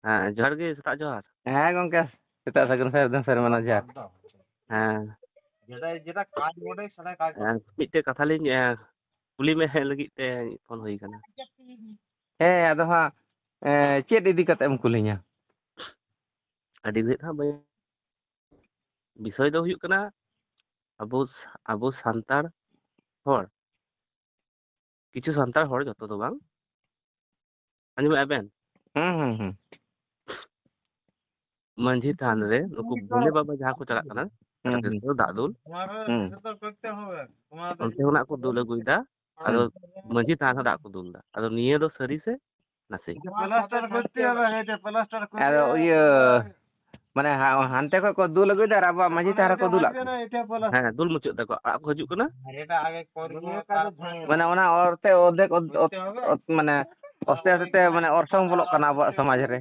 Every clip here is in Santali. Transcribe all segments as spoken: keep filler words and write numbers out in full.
ᱦᱮᱸ, ᱡᱚᱦᱟᱨ ᱜᱮ, ᱥᱮᱛᱟᱜ ᱡᱚᱦᱟᱨ᱾ ᱦᱮᱸ ᱜᱚᱝᱠᱮ, ᱥᱮᱛᱟᱜ ᱥᱟᱹᱜᱩᱱ ᱥᱟᱨᱡᱚᱢ ᱥᱮᱨᱢᱟ ᱨᱮᱱᱟᱜ ᱡᱚᱦᱟᱨ᱾ ᱦᱮᱸ᱾ ᱡᱮᱴᱟ, ᱡᱮᱴᱟ ᱠᱟᱡ ᱵᱚᱞᱮ, ᱥᱮᱴᱟ ᱠᱟᱡ ᱦᱮᱸ, ᱢᱤᱫᱴᱮᱡ ᱠᱟᱛᱷᱟ ᱞᱤᱧ, ᱮ, ᱠᱩᱞᱤ ᱢᱮ ᱞᱟᱹᱜᱤᱫ ᱛᱮ ᱯᱷᱳᱱ ᱦᱩᱭ ᱠᱟᱱᱟ᱾ ᱦᱮᱸ, ᱟᱫᱚ ᱦᱟᱸᱜ, ᱮ, ᱪᱮᱫ ᱤᱫᱤ ᱠᱟᱛᱮ ᱮᱢ ᱠᱩᱞᱤᱧᱟ? ᱟᱹᱰᱤ ᱜᱷᱟᱹᱲᱤᱡ ᱦᱟᱸᱜ ᱵᱟᱹᱧ, ᱵᱤᱥᱚᱭ ᱫᱚ ᱦᱩᱭᱩᱜ ᱠᱟᱱᱟ, ᱟᱵᱚ, ᱟᱵᱚ ᱥᱟᱱᱛᱟᱲ ᱦᱚᱲ, ᱠᱤᱪᱷᱩ ᱥᱟᱱᱛᱟᱲ ᱦᱚᱲ, ᱡᱚᱛᱚ ᱫᱚ ᱵᱟᱝ, ᱟᱸᱡᱚᱢᱮᱫᱼᱟ ᱵᱮᱱ? ᱦᱩᱸ, ᱦᱩᱸ, ᱦᱩᱸ᱾ ᱢᱟᱹᱡᱷᱤ ᱛᱷᱟᱱ ᱨᱮ ᱱᱩᱠᱩ ᱵᱷᱳᱞᱮ ᱵᱟᱵᱟ ᱡᱟᱦᱟᱸ ᱠᱚ ᱪᱟᱞᱟᱜ ᱠᱟᱱᱟ, ᱦᱩᱸ, ᱥᱟᱨᱟ ᱦᱩᱸ᱾ ᱫᱤᱥᱚᱢ ᱫᱟᱜ ᱫᱩᱞ, ᱦᱩᱸ᱾ ᱚᱱᱛᱮ ᱠᱷᱚᱱᱟᱜ ᱠᱚ ᱫᱩᱞ ᱟᱹᱜᱩᱭᱮᱫᱟ᱾ ᱟᱫᱚ ᱦᱩᱸ᱾ ᱢᱟᱹᱡᱷᱤ ᱛᱷᱟᱱ ᱨᱮ ᱫᱟᱜ ᱠᱚ ᱫᱩᱞ ᱮᱫᱟ᱾ ᱟᱫᱚ ᱱᱤᱭᱟᱹ ᱫᱚ ᱥᱟᱹᱨᱤ ᱥᱮ ᱱᱟᱥᱮ? ᱯᱞᱟᱥᱴᱟᱨ ᱠᱚᱨᱛᱮ ᱦᱚᱵᱮ, ᱦᱮᱸ, ᱯᱞᱟᱥᱴᱟᱨ ᱠᱚᱨᱛᱮ ᱟᱫᱚ ᱦᱚᱵᱮ᱾ ᱤᱭᱟᱹ, ᱢᱟᱱᱮ, ᱦᱟ-, ᱦᱟᱱᱛᱮ ᱠᱷᱚᱡ ᱠᱚ ᱫᱩᱞ ᱟᱹᱜᱩᱭᱮᱫᱟ ᱟᱨ ᱟᱵᱚᱣᱟᱜ ᱢᱟᱹᱡᱷᱤ ᱛᱷᱟᱱ ᱨᱮᱠᱚ ᱫᱩᱞᱟᱜ ᱠᱟᱱᱟ᱾ ᱦᱮᱸ, ᱫᱩᱞ ᱢᱩᱪᱟᱹᱫ ᱫᱟᱠᱚ, ᱟᱲᱟᱜ ᱠᱚ ᱦᱤᱡᱩᱜ ᱠᱟᱱᱟ᱾ ᱢᱟᱱᱮ, ᱚᱱᱟ ᱚᱨᱛᱮ ᱚᱨᱫᱷᱮᱠ, ᱚᱛ-, ᱚᱛ-, ᱚᱛ-, ᱢᱟᱱᱮ, ᱚᱥᱛᱮ ᱟᱥᱛᱮ ᱛᱮ, ᱢᱟᱱᱮ, ᱚᱨᱥᱚᱝ ᱵᱚᱞᱚᱜ ᱠᱟᱱᱟ ᱟᱵᱚᱣᱟᱜ ᱥᱚᱢᱟᱡᱽ ᱨᱮ᱾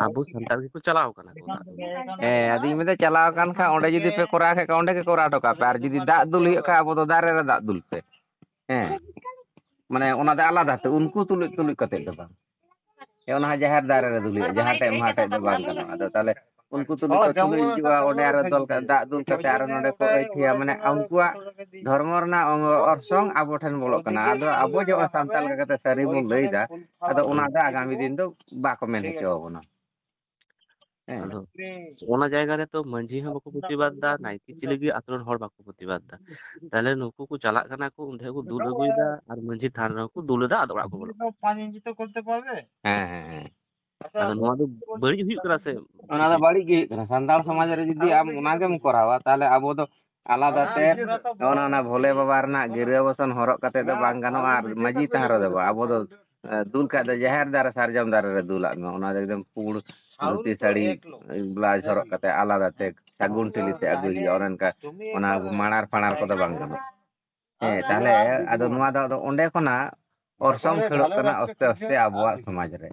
ᱟᱵᱚ ᱥᱟᱱᱛᱟᱲ ᱜᱮᱠᱚ ᱪᱟᱞᱟᱣ ᱠᱟᱱᱟ ᱠᱚ ᱫᱟᱜ ᱫᱩᱞ᱾ ᱦᱮᱸ, ᱟᱫᱚᱧ ᱢᱮᱱᱫᱟ, ᱪᱟᱞᱟᱣ ᱟᱠᱟᱱ ᱠᱷᱟᱱ, ᱚᱸᱰᱮ ᱡᱩᱫᱤ ᱯᱮ ᱠᱚᱨᱟᱣ ᱠᱷᱟᱡ, ᱚᱸᱰᱮ ᱜᱮ ᱠᱚᱨᱟᱣ ᱦᱚᱴᱚ ᱠᱟᱜ ᱯᱮ᱾ ᱟᱨ ᱡᱩᱫᱤ ᱫᱟᱜ ᱫᱩᱞ ᱦᱩᱭᱩᱜ ᱠᱷᱟᱡ, ᱟᱵᱚ ᱫᱚ ᱫᱟᱨᱮ ᱨᱮ ᱫᱟᱜ ᱫᱩᱞ ᱯᱮ᱾ ᱦᱮᱸ, ᱢᱟᱱᱮ, ᱚᱱᱟ ᱫᱚ ᱟᱞᱟᱫᱟ ᱛᱮ, ᱩᱱᱠᱩ ᱛᱩᱞᱩᱡ, ᱛᱩᱞᱩᱡ ᱠᱟᱛᱮ ᱫᱚ ᱵᱟᱝ᱾ ᱦᱮᱸ, ᱚᱱᱟ ᱦᱚᱸ ᱡᱟᱦᱮᱨ ᱫᱟᱨᱮ ᱨᱮ ᱫᱩᱞ ᱦᱩᱭᱩᱜᱼᱟ, ᱡᱟᱦᱟᱸ ᱴᱷᱮᱡ ᱢᱟᱦᱟ ᱴᱷᱮᱡ ᱫᱚ ᱵᱟᱝ ᱜᱟᱱᱚᱜᱼᱟ᱾ ᱟᱫᱚ ᱛᱟᱦᱞᱮ ᱩᱱᱠᱩ ᱛᱩᱞᱩᱡ ᱠᱚ ᱛᱩᱞᱩᱡ ᱦᱤᱡᱩᱜᱼᱟ, ᱚᱸᱰᱮ ᱟᱨᱚ ᱫᱚᱞ ᱠᱟ-, ᱫᱟᱜ ᱫᱩᱞ ᱠᱟᱛᱮ ᱟᱨᱚ ᱱᱚᱸᱰᱮ ᱠᱚ ᱟᱹᱭᱴᱷᱤᱭᱟ, ᱢᱟᱱᱮ, ᱩᱱᱠᱩᱣᱟᱜ ᱫᱷᱚᱨᱢᱚ ᱨᱮᱱᱟᱜ ᱚᱝ-, ᱚᱨᱥᱚᱝ ᱟᱵᱚ ᱴᱷᱮᱱ ᱵᱚᱞᱚᱜ ᱠᱟᱱᱟ᱾ ᱟᱫᱚ ᱟᱵᱚ ᱡᱮ ᱱᱚᱜᱼᱚᱭ ᱥᱟᱱᱛᱟᱲ ᱞᱮᱠᱟᱛᱮ ᱥᱟᱹᱨᱤ ᱵᱚᱱ ᱞᱟᱹᱭᱫᱟ, ᱟᱫᱚ ᱚᱱᱟ ᱫᱚ ᱟᱜᱟᱢᱤ ᱫᱤᱱ ᱫᱚ ᱵᱟᱠᱚ ᱢᱮᱱ ᱦᱚᱪᱚ ᱟᱵᱚᱱᱟ᱾ ᱦᱮᱸ᱾ ᱟᱫᱚ ᱚᱱᱟ ᱡᱟᱭᱜᱟ ᱨᱮᱛᱚ ᱢᱟᱹᱡᱷᱤ ᱦᱚᱸ ᱵᱟᱠᱚ ᱯᱨᱚᱛᱤᱵᱟᱫ ᱫᱟ, ᱱᱟᱭᱠᱮ ᱪᱤᱞᱤ ᱜᱮ ᱟᱛᱳ ᱨᱮᱱ ᱦᱚᱲ ᱵᱟᱠᱚ ᱯᱨᱚᱛᱤᱵᱟᱫ ᱫᱟ᱾ ᱛᱟᱦᱞᱮ ᱱᱩᱠᱩ ᱠᱚ ᱪᱟᱞᱟᱜ ᱠᱟᱱᱟ ᱠᱚ, ᱚᱸᱰᱮ ᱠᱚ ᱫᱩᱞ ᱟᱹᱜᱩᱭᱮᱫᱟ ᱟᱨ ᱢᱟᱹᱡᱷᱤ ᱛᱷᱟᱱ ᱨᱮᱦᱚᱸ ᱠᱚ ᱫᱩᱞ ᱮᱫᱟ, ᱟᱫᱚ ᱚᱲᱟᱜ ᱠᱚ ᱵᱚᱞᱚᱜ ᱠᱟᱱᱟ᱾ ᱦᱮᱸ, ᱦᱮᱸ, ᱦᱮᱸ᱾ ᱟᱫᱚ ᱱᱚᱣᱟ ᱫᱚ ᱵᱟᱹᱲᱤᱡ ᱦᱩᱭᱩᱜ ᱠᱟᱱᱟ ᱥᱮ? ᱚᱱᱟ ᱫᱚ ᱵᱟᱹᱲᱤᱡ ᱜᱮ ᱦᱩᱭᱩᱜ ᱠᱟᱱᱟ᱾ ᱥᱟᱱᱛᱟᱲ ᱥᱚᱢᱟᱡᱽ ᱨᱮ ᱡᱩᱫᱤ ᱟᱢ ᱚᱱᱟ ᱜᱮᱢ ᱠᱚᱨᱟᱣᱟ, ᱛᱟᱦᱞᱮ ᱟᱵᱚ ᱫᱚ ᱟᱞᱟᱫᱟ ᱛᱮ ᱚᱱᱟ, ᱚᱱᱟ ᱵᱷᱳᱞᱮ ᱵᱟᱵᱟ ᱨᱮᱱᱟᱜ ᱜᱤᱨᱟᱹ ᱵᱟᱥᱚᱱ ᱦᱚᱨᱚᱜ ᱠᱟᱛᱮ ᱫᱚ ᱵᱟᱝ ᱜᱟᱱᱚᱜᱼᱟ᱾ ᱟᱨ ᱢᱟᱹᱡᱷᱤ ᱛᱷᱟᱱ ᱨᱮᱫᱚ ᱵᱟᱝ, ᱟᱵᱚ ᱫᱚ, ᱮ, ᱫᱩᱞ ᱠᱷᱟᱡ ᱫᱚ ᱡᱟᱦᱮᱨ ᱫᱟᱨᱮ, ᱥᱟᱨᱡᱚᱢ ᱫᱟᱨᱮ ᱨᱮ ᱫᱩᱞᱟᱜ ᱢᱮ᱾ ᱚᱱᱟ ᱫᱚ ᱮᱠᱫᱚᱢ ᱯᱩᱸᱰ ᱫᱷᱩᱛᱤ ᱥᱟᱹᱲᱤ, ᱵᱞᱟᱣᱩᱡᱽ ᱦᱚᱨᱚᱜ ᱠᱟᱛᱮ ᱟᱞᱟᱫᱟ ᱛᱮ ᱥᱟᱹᱜᱩᱱ ᱴᱷᱤᱞᱤ ᱛᱮ ᱟᱹᱜᱩᱭ ᱦᱩᱭᱩᱜᱼᱟ᱾ ᱚᱱᱮ ᱚᱱᱠᱟ ᱚᱱᱟ ᱢᱟᱲᱟᱨ ᱯᱟᱲᱟᱨ ᱠᱚᱫᱚ ᱵᱟᱝ ᱜᱟᱱᱚᱜᱼᱟ᱾ ᱦᱮᱸ, ᱛᱟᱦᱞᱮ ᱟᱫᱚ ᱱᱚᱣᱟ ᱫᱚ ᱟᱫᱚ ᱚᱸᱰᱮ ᱠᱷᱚᱱᱟᱜ ᱚᱨᱥᱚᱝ ᱠᱷᱟᱹᱲᱚᱜ ᱠᱟᱱᱟ ᱟᱥᱛᱮ ᱟᱥᱛᱮ ᱟᱵᱚᱣᱟᱜ ᱥᱚᱢᱟᱡᱽ ᱨᱮ᱾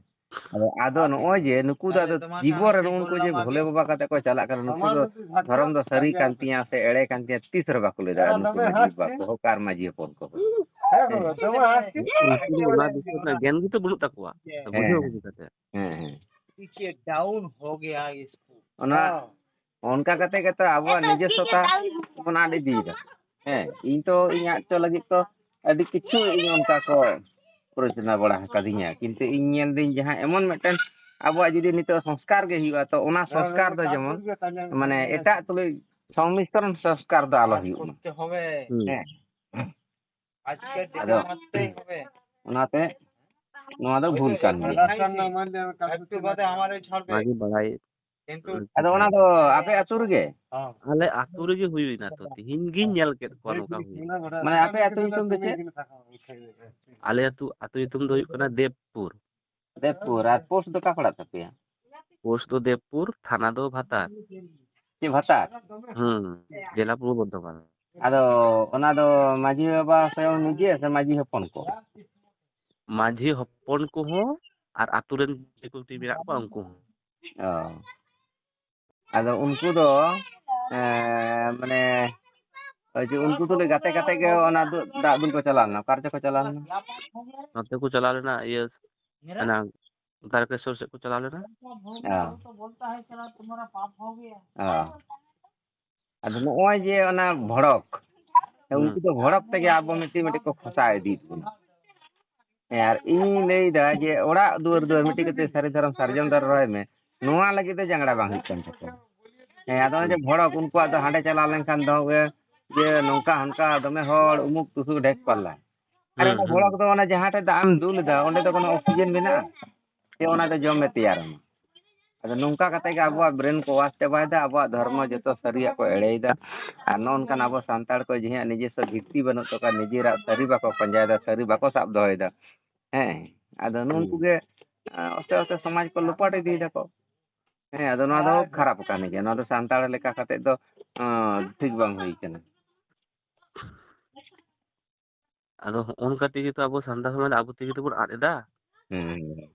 ᱟᱫᱚ, ᱟᱫᱚ ᱱᱚᱜᱼᱚᱭ ᱡᱮ ᱱᱩᱠᱩ ᱫᱚ ᱟᱫᱚ ᱡᱤᱵᱚᱱ ᱨᱮ ᱱᱩᱜᱼᱩ ᱱᱩᱠᱩ ᱡᱮ ᱵᱷᱳᱞᱮ ᱵᱟᱵᱟ ᱠᱟᱛᱮ ᱠᱚ ᱪᱟᱞᱟᱜ ᱠᱟᱱᱟ, ᱱᱩᱠᱩ ᱫᱚ ᱫᱷᱚᱨᱚᱢ ᱫᱚ ᱥᱟᱹᱨᱤ ᱠᱟᱱ ᱛᱤᱧᱟ ᱥᱮ ᱮᱲᱮ ᱠᱟᱱ ᱛᱤᱧᱟ ᱛᱤᱥ ᱨᱮ ᱵᱟᱠᱚ ᱞᱟᱹᱭ ᱫᱟᱲᱮᱭᱟᱜᱼᱟ, ᱱᱩᱠᱩ ᱢᱟᱹᱡᱷᱤ ᱵᱟᱵᱟ ᱠᱚᱦᱚᱸ ᱟᱨ ᱢᱟᱹᱡᱷᱤ ᱦᱚᱯᱚᱱ ᱠᱚᱦᱚᱸ᱾ ᱦᱮᱸ, ᱵᱟᱵᱟ, ᱫᱚᱢᱮ ᱦᱟᱸᱥ ᱠᱮᱫ ᱩᱱᱠᱩ ᱫᱚ ᱚᱱᱟ ᱫᱤᱥᱚᱢ ᱨᱮᱱᱟᱜ ᱜᱮᱭᱟ᱾ ᱜᱮᱭᱟᱱ ᱜᱮᱛᱚ ᱵᱟᱹᱱᱩᱜ ᱛᱟᱠᱚᱣᱟ᱾ ᱦᱮᱸ᱾ ᱵᱩᱡᱷᱟᱹᱣ ᱦᱮᱸ᱾ ᱪᱤᱠᱟᱹᱛᱮ? ᱦᱮᱸ, ᱦᱮᱸ᱾ ᱯᱤᱪᱷᱮ ᱰᱟᱣᱩᱱ ᱦᱳ ᱜᱮᱭᱟ ᱤᱥᱠᱩᱞ᱾ ᱚᱱᱟ, ᱦᱮᱸ᱾ ᱚᱱᱠᱟ ᱠᱟᱛᱮ ᱜᱮᱛᱚ ᱟᱵᱚᱣᱟᱜ ᱱᱤᱡᱚᱥᱥᱚᱛᱟ ᱵᱚᱱ ᱟᱫ ᱤᱫᱤᱭᱮᱫᱟ᱾ ᱦᱮᱸ, ᱤᱧ ᱛᱚ ᱤᱧ ᱟᱫ ᱦᱚᱪᱚ ᱞᱟᱹᱜᱤᱫ ᱛᱚ ᱟᱹᱰᱤ ᱠᱤᱪᱷᱩ ᱤᱧ ᱚᱱᱠᱟ ᱠᱚ ᱯᱨᱚᱨᱚᱪᱚᱱᱟ ᱵᱟᱲᱟ ᱟᱠᱟᱫᱤᱧᱟ, ᱠᱤᱱᱛᱩ ᱤᱧ ᱧᱮᱞ ᱫᱟᱹᱧ ᱡᱟᱦᱟᱸ ᱮᱢᱚᱱ ᱢᱤᱫᱴᱮᱱ ᱟᱵᱚᱣᱟᱜ ᱡᱩᱫᱤ ᱱᱤᱛᱚᱜ ᱥᱚᱝᱥᱠᱟᱨ ᱜᱮ ᱦᱩᱭᱩᱜᱼᱟ, ᱛᱚ ᱚᱱᱟ ᱥᱚᱝᱥᱠᱟᱨ ᱫᱚ ᱡᱮᱢᱚᱱ ᱢᱟᱱᱮ ᱮᱴᱟᱜ ᱛᱩᱞᱩᱡ ᱥᱚᱝᱢᱤᱥᱨᱚᱱ ᱥᱚᱝᱥᱠᱟᱨ ᱫᱚ ᱟᱞᱚ ᱦᱩᱭᱩᱜ ᱢᱟ᱾ ᱦᱩᱸ᱾ ᱦᱮᱸ᱾ ᱟᱫᱚ ᱚᱱᱟᱛᱮ ᱱᱚᱣᱟ ᱫᱚ ᱵᱷᱩᱞ ᱠᱟᱱ ᱜᱮᱭᱟ᱾ ᱚᱱᱟᱜᱮ ᱵᱟᱲᱟᱭ᱾ ᱟᱫᱚ ᱚᱱᱟ ᱫᱚ ᱟᱯᱮ ᱟᱹᱛᱩ ᱨᱮᱜᱮ? ᱟᱞᱮ ᱟᱹᱛᱩ ᱨᱮᱜᱮ ᱦᱩᱭᱱᱟ ᱛᱚ, ᱛᱤᱦᱤᱧ ᱜᱤᱧ ᱧᱮᱞ ᱠᱮᱫ ᱠᱚᱣᱟ ᱱᱚᱝᱠᱟ ᱦᱩᱭᱱᱟ᱾ ᱢᱟᱱᱮ ᱟᱯᱮ ᱟᱹᱛᱩ ᱧᱩᱛᱩᱢ ᱫᱚ ᱪᱮᱫ? ᱟᱞᱮ ᱟᱹᱛᱩ, ᱟᱹᱛᱩ ᱧᱩᱛᱩᱢ ᱫᱚ ᱦᱩᱭᱩᱜ ᱠᱟᱱᱟ ᱫᱮᱵᱽᱯᱩᱨ᱾ ᱫᱮᱵᱽᱯᱩᱨ᱾ ᱟᱨ ᱯᱳᱥᱴ ᱫᱚ ᱚᱠᱟ ᱯᱟᱲᱟᱜ ᱛᱟᱯᱮᱭᱟ? ᱯᱳᱥᱴ ᱫᱚ ᱫᱮᱵᱽᱯᱩᱨ, ᱛᱷᱟᱱᱟ ᱫᱚ ᱵᱷᱟᱛᱟᱨ᱾ ᱪᱮᱫ ᱵᱷᱟᱛᱟᱨ? ᱦᱩᱸ, ᱡᱮᱞᱟ ᱯᱩᱨᱵᱚ ᱵᱚᱨᱫᱷᱚᱢᱟᱱ᱾ ᱟᱫᱚ ᱚᱱᱟ ᱫᱚ ᱢᱟᱹᱡᱷᱤ ᱵᱟᱵᱟ ᱥᱮ ᱱᱤᱡᱮ ᱥᱮ ᱢᱟᱹᱡᱷᱤ ᱦᱚᱯᱚᱱ ᱠᱚ? ᱢᱟᱹᱡᱷᱤ ᱦᱚᱯᱚᱱ ᱠᱚᱦᱚᱸ ᱟᱨ ᱟᱹᱛᱩ ᱨᱮᱱ ᱡᱮ ᱠᱚᱴᱤ ᱢᱮᱱᱟᱜ ᱠᱚᱣᱟ ᱩᱱᱠᱩ ᱦᱚᱸ᱾ ᱚ᱾ ᱟᱫᱚ ᱩᱱᱠᱩ ᱫᱚ, ᱮᱸ, ᱢᱟᱱᱮ, ᱳᱭ ᱡᱮ ᱩᱱᱠᱩ ᱛᱩᱞᱩᱡ ᱜᱟᱛᱮ ᱠᱟᱛᱮ ᱜᱮ ᱚᱱᱟ ᱫᱩ-, ᱫᱟᱜ ᱫᱩᱞ ᱠᱚ ᱪᱟᱞᱟᱣ ᱞᱮᱱᱟ᱾ ᱚᱠᱟ ᱨᱮᱪᱚ ᱠᱚ ᱪᱟᱞᱟᱣ ᱞᱮᱱᱟ? ᱱᱚᱛᱮ ᱠᱚ ᱪᱟᱞᱟᱣ ᱞᱮᱱᱟ, ᱤᱭᱟᱹ, ᱚᱱᱟ ᱛᱟᱨᱠᱮᱥᱚᱨ ᱥᱮᱫ ᱠᱚ ᱪᱟᱞᱟᱣ ᱞᱮᱱᱟ᱾ ᱚ᱾ ᱚ᱾ ᱟᱫᱚ ᱱᱚᱜᱼᱚᱭ ᱡᱮ ᱚᱱᱟ ᱵᱷᱚᱲᱚᱠ, ᱦᱩᱸ᱾ ᱩᱱᱠᱩ ᱫᱚ ᱵᱷᱚᱲᱚᱠ ᱛᱮᱜᱮ ᱟᱵᱚ ᱢᱤᱫᱴᱤᱡ ᱢᱤᱫᱴᱤᱡ ᱠᱚ ᱠᱷᱚᱥᱟ ᱤᱫᱤᱭᱮᱫ ᱵᱚᱱᱟ᱾ ᱦᱮᱸ, ᱟᱨ ᱤᱧᱤᱧ ᱞᱟᱹᱭᱫᱟ ᱡᱮ ᱚᱲᱟᱜ ᱫᱩᱣᱟᱹᱨ ᱫᱚ ᱢᱤᱫᱴᱤᱡ ᱠᱟᱛᱮ ᱥᱟᱹᱨᱤ ᱫᱷᱚᱨᱚᱢ ᱥᱟᱨᱡᱚᱢ ᱫᱟᱨᱮ ᱨᱚᱦᱚᱭ ᱢᱮ, ᱱᱚᱣᱟ ᱞᱟᱹᱜᱤᱫ ᱫᱚ ᱡᱟᱸᱜᱲᱟ ᱵᱟᱝ ᱦᱩᱭᱩᱜ ᱠᱟᱱ ᱛᱟᱠᱚᱣᱟ᱾ ᱦᱮᱸ, ᱟᱫᱚ ᱚᱱᱮ ᱡᱮ ᱦᱩᱸ᱾ ᱵᱷᱚᱲᱚᱠ, ᱩᱱᱠᱩᱣᱟᱜ ᱫᱚ ᱦᱟᱸᱰᱮ ᱪᱟᱞᱟᱣ ᱞᱮᱱᱠᱷᱟᱱ ᱫᱚ ᱡᱮ ᱱᱚᱝᱠᱟ ᱦᱟᱱᱠᱟ ᱫᱚᱢᱮ ᱦᱚᱲ ᱩᱢᱩᱠ ᱛᱩᱥᱩᱠ ᱰᱷᱮᱠ ᱯᱟᱞᱞᱟ᱾ ᱟᱨ ᱦᱩᱸ, ᱚᱱᱟ ᱦᱩᱸ᱾ ᱵᱷᱚᱲᱚᱠ ᱫᱚ ᱚᱱᱟ ᱡᱟᱦᱟᱸ ᱴᱷᱮᱡ ᱫᱟᱜ ᱮᱢ ᱫᱩᱞ ᱮᱫᱟ, ᱚᱸᱰᱮ ᱫᱚ ᱠᱳᱱᱳ ᱚᱠᱥᱤᱡᱮᱱ ᱢᱮᱱᱟᱜᱼᱟ? ᱡᱮ ᱚᱱᱟ ᱫᱚ ᱡᱚᱢᱮ ᱛᱮᱭᱟᱨ ᱟᱢᱟ᱾ ᱟᱫᱚ ᱱᱚᱝᱠᱟ ᱠᱟᱛᱮ ᱜᱮ ᱟᱵᱚᱣᱟᱜ brain ᱠᱚ wash ᱪᱟᱵᱟᱭᱮᱫᱟ, ᱟᱵᱚᱣᱟᱜ ᱫᱷᱚᱨᱢᱚ ᱡᱚᱛᱚ ᱥᱟᱹᱨᱤᱭᱟᱜ ᱠᱚ ᱮᱲᱮᱭᱮᱫᱟ᱾ ᱟᱨ ᱱᱚᱜᱼᱚ ᱱᱚᱝᱠᱟᱱ ᱟᱵᱚ ᱥᱟᱱᱛᱟᱲ ᱠᱚ ᱡᱟᱦᱟᱸᱭᱟᱜ ᱱᱤᱡᱮᱥᱥᱚ ᱵᱷᱤᱛᱛᱤ ᱵᱟᱹᱱᱩᱜ ᱛᱟᱠᱚᱣᱟ, ᱱᱤᱡᱮᱨᱟᱜ ᱥᱟᱹᱨᱤ ᱵᱟᱠᱚ ᱯᱟᱸᱡᱟᱭᱮᱫᱟ, ᱥᱟᱹᱨᱤ ᱵᱟᱠᱚ ᱥᱟᱵ ᱫᱚᱦᱚᱭᱮᱫᱟ᱾ ᱦᱮᱸ, ᱟᱫᱚ ᱱᱩᱝᱠᱩ ᱦᱩᱸ᱾ ᱜᱮ, ᱟᱸ, ᱟᱥᱛᱮ ᱟᱥᱛᱮ ᱥᱚᱢᱟᱡᱽ ᱠᱚ ᱞᱚᱯᱟᱴ ᱤᱫᱤᱭᱮᱫᱟ ᱠᱚ᱾ ᱦᱮᱸ, ᱟᱫᱚ ᱱᱚᱣᱟ ᱫᱚ ᱠᱷᱟᱨᱟᱯ ᱠᱟᱱ ᱜᱮᱭᱟ, ᱱᱚᱣᱟ ᱫᱚ ᱥᱟᱱᱛᱟᱲ ᱞᱮᱠᱟ ᱠᱟᱛᱮ ᱫᱚ, ᱟᱸ, ᱴᱷᱤᱠ ᱵᱟᱝ ᱦᱩᱭ ᱠᱟᱱᱟ᱾ ᱟᱫᱚ ᱦᱚᱸᱜᱼᱚ ᱱᱚᱝᱠᱟ ᱛᱮᱜᱮ ᱛᱚ ᱟᱵᱚ ᱥᱟᱱᱛᱟᱲ ᱥᱚᱢᱟᱡᱽ ᱫᱚ ᱟᱵᱚ ᱛᱮᱜᱮ ᱛᱚᱵᱚᱱ ᱟᱫ ᱮᱫᱟ᱾ ᱦᱩᱸ᱾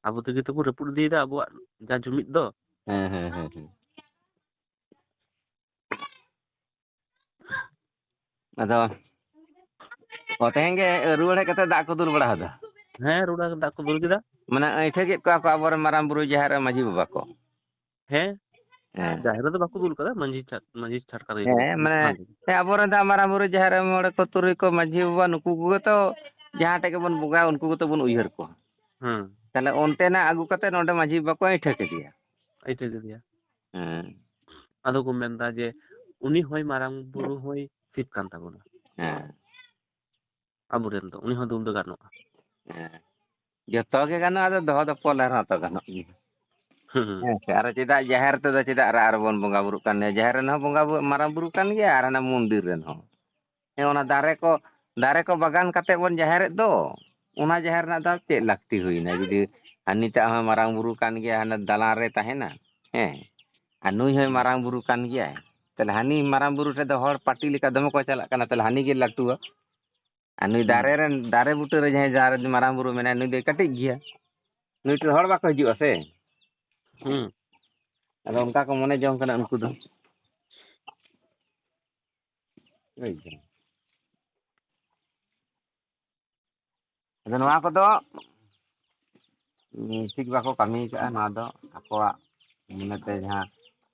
ᱟᱵᱚ ᱛᱮᱜᱮ ᱛᱚᱵᱚᱱ ᱨᱟᱹᱯᱩᱫ ᱤᱫᱤᱭᱮᱫᱟ ᱟᱵᱚᱣᱟᱜ ᱡᱟ ᱡᱩᱢᱤᱫ ᱫᱚ᱾ ᱦᱮᱸ, ᱦᱮᱸ, ᱦᱮᱸ, ᱦᱮᱸ᱾ ᱟᱫᱚ ᱚ, ᱛᱮᱦᱮᱧ ᱜᱮ ᱨᱩᱣᱟᱹᱲ ᱦᱮᱡ ᱠᱟᱛᱮ ᱫᱟᱜ ᱠᱚ ᱫᱩᱞ ᱵᱟᱲᱟ ᱟᱫᱟ? ᱦᱮᱸ, ᱨᱩᱣᱟᱹᱲ ᱫᱟᱜ ᱠᱚ ᱫᱩᱞ ᱠᱮᱫᱟ᱾ ᱢᱟᱱᱮ, ᱟᱹᱭᱴᱷᱟᱹ ᱠᱮᱫ ᱠᱚᱣᱟ ᱠᱚ ᱟᱵᱚᱨᱮᱱ ᱢᱟᱨᱟᱝ ᱵᱩᱨᱩ, ᱡᱟᱦᱮᱨ ᱟᱭᱳ, ᱢᱟᱹᱡᱷᱤ ᱵᱟᱵᱟ ᱠᱚ᱾ ᱦᱮᱸ᱾ ᱦᱮᱸ᱾ ᱡᱟᱦᱮᱨ ᱨᱮᱫᱚ ᱵᱟᱠᱚ ᱫᱩᱞ ᱠᱟᱫᱟ, ᱢᱟᱹᱡᱷᱤ ᱪᱷᱟ-, ᱢᱟᱹᱡᱷᱤ ᱪᱷᱟᱴᱠᱟ ᱨᱮᱜᱮ ᱠᱚ ᱦᱮᱸ, ᱫᱩᱞ ᱢᱟᱱᱮ, ᱠᱟᱫᱟ᱾ ᱦᱮᱸ, ᱟᱵᱚᱨᱮᱱ ᱫᱚ ᱢᱟᱨᱟᱝ ᱵᱩᱨᱩ, ᱡᱟᱦᱮᱨ ᱟᱭᱳ, ᱢᱚᱬᱮ ᱠᱚ, ᱛᱩᱨᱩᱭ ᱠᱚ, ᱢᱟᱹᱡᱷᱤ ᱵᱟᱵᱟ, ᱱᱩᱠᱩ ᱠᱚᱜᱮ ᱛᱚ ᱡᱟᱦᱟᱸ ᱴᱷᱮᱡ ᱜᱮᱵᱚᱱ ᱵᱚᱸᱜᱟᱭᱟ, ᱩᱱᱠᱩ ᱜᱮᱛᱚ ᱵᱚᱱ ᱩᱭᱦᱟᱹᱨ ᱠᱚᱣᱟ᱾ ᱦᱮᱸ᱾ ᱛᱟᱦᱞᱮ ᱚᱱᱛᱮᱱᱟᱜ ᱟᱹᱜᱩ ᱠᱟᱛᱮ ᱱᱚᱰᱮ ᱢᱟᱹᱡᱷᱤ ᱵᱟᱵᱟ ᱠᱚ ᱟᱹᱭᱴᱷᱟᱹ ᱠᱮᱫᱮᱭᱟ᱾ ᱟᱹᱭᱴᱷᱟᱹ ᱠᱮᱫᱮᱭᱟ᱾ ᱦᱮᱸ᱾ ᱟᱫᱚ ᱠᱚ ᱢᱮᱱᱫᱟ ᱡᱮ ᱩᱱᱤ ᱦᱚᱸᱭ ᱢᱟᱨᱟᱝ ᱵᱩᱨᱩ ᱦᱚᱸᱭ ᱥᱤᱵ ᱠᱟᱱ ᱛᱟᱵᱚᱱᱟ᱾ ᱦᱮᱸ᱾ ᱟᱵᱚᱨᱮᱱ ᱫᱚ, ᱩᱱᱤ ᱦᱚᱸ ᱫᱩᱞ ᱫᱚ ᱜᱟᱱᱚᱜᱼᱟ᱾ ᱦᱮᱸ᱾ ᱡᱚᱛᱚ ᱜᱮ ᱜᱟᱱᱚᱜᱼᱟ, ᱟᱫᱚ ᱫᱚᱦᱚ ᱫᱚ ᱯᱚᱞ ᱨᱮᱦᱚᱸ ᱛᱚ ᱜᱟᱱᱚᱜ ᱜᱮᱭᱟ᱾ ᱦᱩᱸ, ᱦᱩᱸ᱾ ᱦᱮᱸ ᱥᱮ? ᱟᱨ ᱪᱮᱫᱟᱜ ᱡᱟᱦᱮᱨ ᱛᱮᱫᱚ ᱪᱮᱫᱟᱜ ᱨᱟᱜ ᱨᱮᱵᱚᱱ ᱵᱚᱸᱜᱟ ᱵᱩᱨᱩᱜ ᱠᱟᱱ ᱜᱮᱭᱟ? ᱡᱟᱦᱮᱨ ᱨᱮᱱ ᱦᱚᱸ ᱵᱚᱸᱜᱟ ᱵᱩ-, ᱢᱟᱨᱟᱝ ᱵᱩᱨᱩ ᱠᱟᱱ ᱜᱮᱭᱟ, ᱟᱨ ᱦᱟᱱᱟ ᱢᱚᱱᱫᱤᱨ ᱨᱮᱱ ᱦᱚᱸ᱾ ᱦᱮᱸ, ᱚᱱᱟ ᱫᱟᱨᱮ ᱠᱚ, ᱫᱟᱨᱮ ᱠᱚ ᱵᱟᱜᱟᱱ ᱠᱟᱛᱮ ᱵᱚᱱ ᱡᱟᱦᱮᱨᱮᱫ ᱫᱚ, ᱚᱱᱟ ᱡᱟᱦᱮᱨ ᱨᱮᱱᱟᱜ ᱫᱚ ᱪᱮᱫ ᱞᱟᱹᱠᱛᱤ ᱦᱩᱭᱱᱟ? ᱡᱩᱫᱤ ᱦᱟᱹᱱᱤᱴᱟᱜ ᱦᱚᱸ ᱢᱟᱨᱟᱝ ᱵᱩᱨᱩ ᱠᱟᱱ ᱜᱮᱭᱟ, ᱦᱟᱱᱮ ᱫᱟᱞᱟᱱ ᱨᱮ ᱛᱟᱦᱮᱱᱟ, ᱦᱮᱸ, ᱟᱨ ᱱᱩᱭ ᱦᱚᱸᱭ ᱢᱟᱨᱟᱝ ᱵᱩᱨᱩ ᱠᱟᱱ ᱜᱮᱭᱟᱭ, ᱛᱟᱦᱞᱮ ᱦᱟᱹᱱᱤ ᱢᱟᱨᱟᱝ ᱵᱩᱨᱩ ᱴᱷᱮᱱ ᱫᱚ ᱦᱚᱲ ᱯᱟᱹᱴᱤ ᱞᱮᱠᱟ ᱫᱚᱢᱮ ᱠᱚ ᱪᱟᱞᱟᱜ ᱠᱟᱱᱟ, ᱛᱟᱦᱞᱮ ᱦᱟᱹᱱᱤ ᱜᱮ ᱞᱟᱹᱴᱩᱣᱟ᱾ ᱟᱨ ᱱᱩᱭ ᱦᱩᱸ᱾ ᱫᱟᱨᱮ ᱨᱮᱱ, ᱫᱟᱨᱮ ᱵᱩᱴᱟᱹ ᱨᱮ ᱡᱟᱦᱟᱸᱭ ᱫᱟᱨᱮ ᱢᱟᱨᱟᱝ ᱵᱩᱨᱩ ᱢᱮᱱᱟᱭ, ᱱᱩᱭ ᱫᱚᱭ ᱠᱟᱹᱴᱤᱡ ᱜᱮᱭᱟ᱾ ᱱᱩᱭ ᱴᱷᱮᱱ ᱦᱚᱲ ᱵᱟᱠᱚ ᱦᱤᱡᱩᱜᱼᱟ ᱥᱮ᱾ ᱦᱩᱸ᱾ ᱟᱫᱚ ᱚᱱᱠᱟ ᱠᱚ ᱢᱚᱱᱮ ᱡᱚᱝ ᱠᱟᱱᱟ ᱩᱱᱠᱩ ᱫᱚ᱾ ᱵᱩᱡᱽ ᱫᱟᱢ? ᱟᱫᱚ ᱱᱚᱣᱟ ᱠᱚᱫᱚ, ᱩᱸ, ᱴᱷᱤᱠ ᱵᱟᱠᱚ ᱠᱟᱹᱢᱤ ᱠᱟᱜᱼᱟ᱾ ᱱᱚᱣᱟ ᱫᱚ ᱟᱠᱚᱣᱟᱜ ᱢᱚᱱᱮᱛᱮ ᱡᱟᱦᱟᱸ,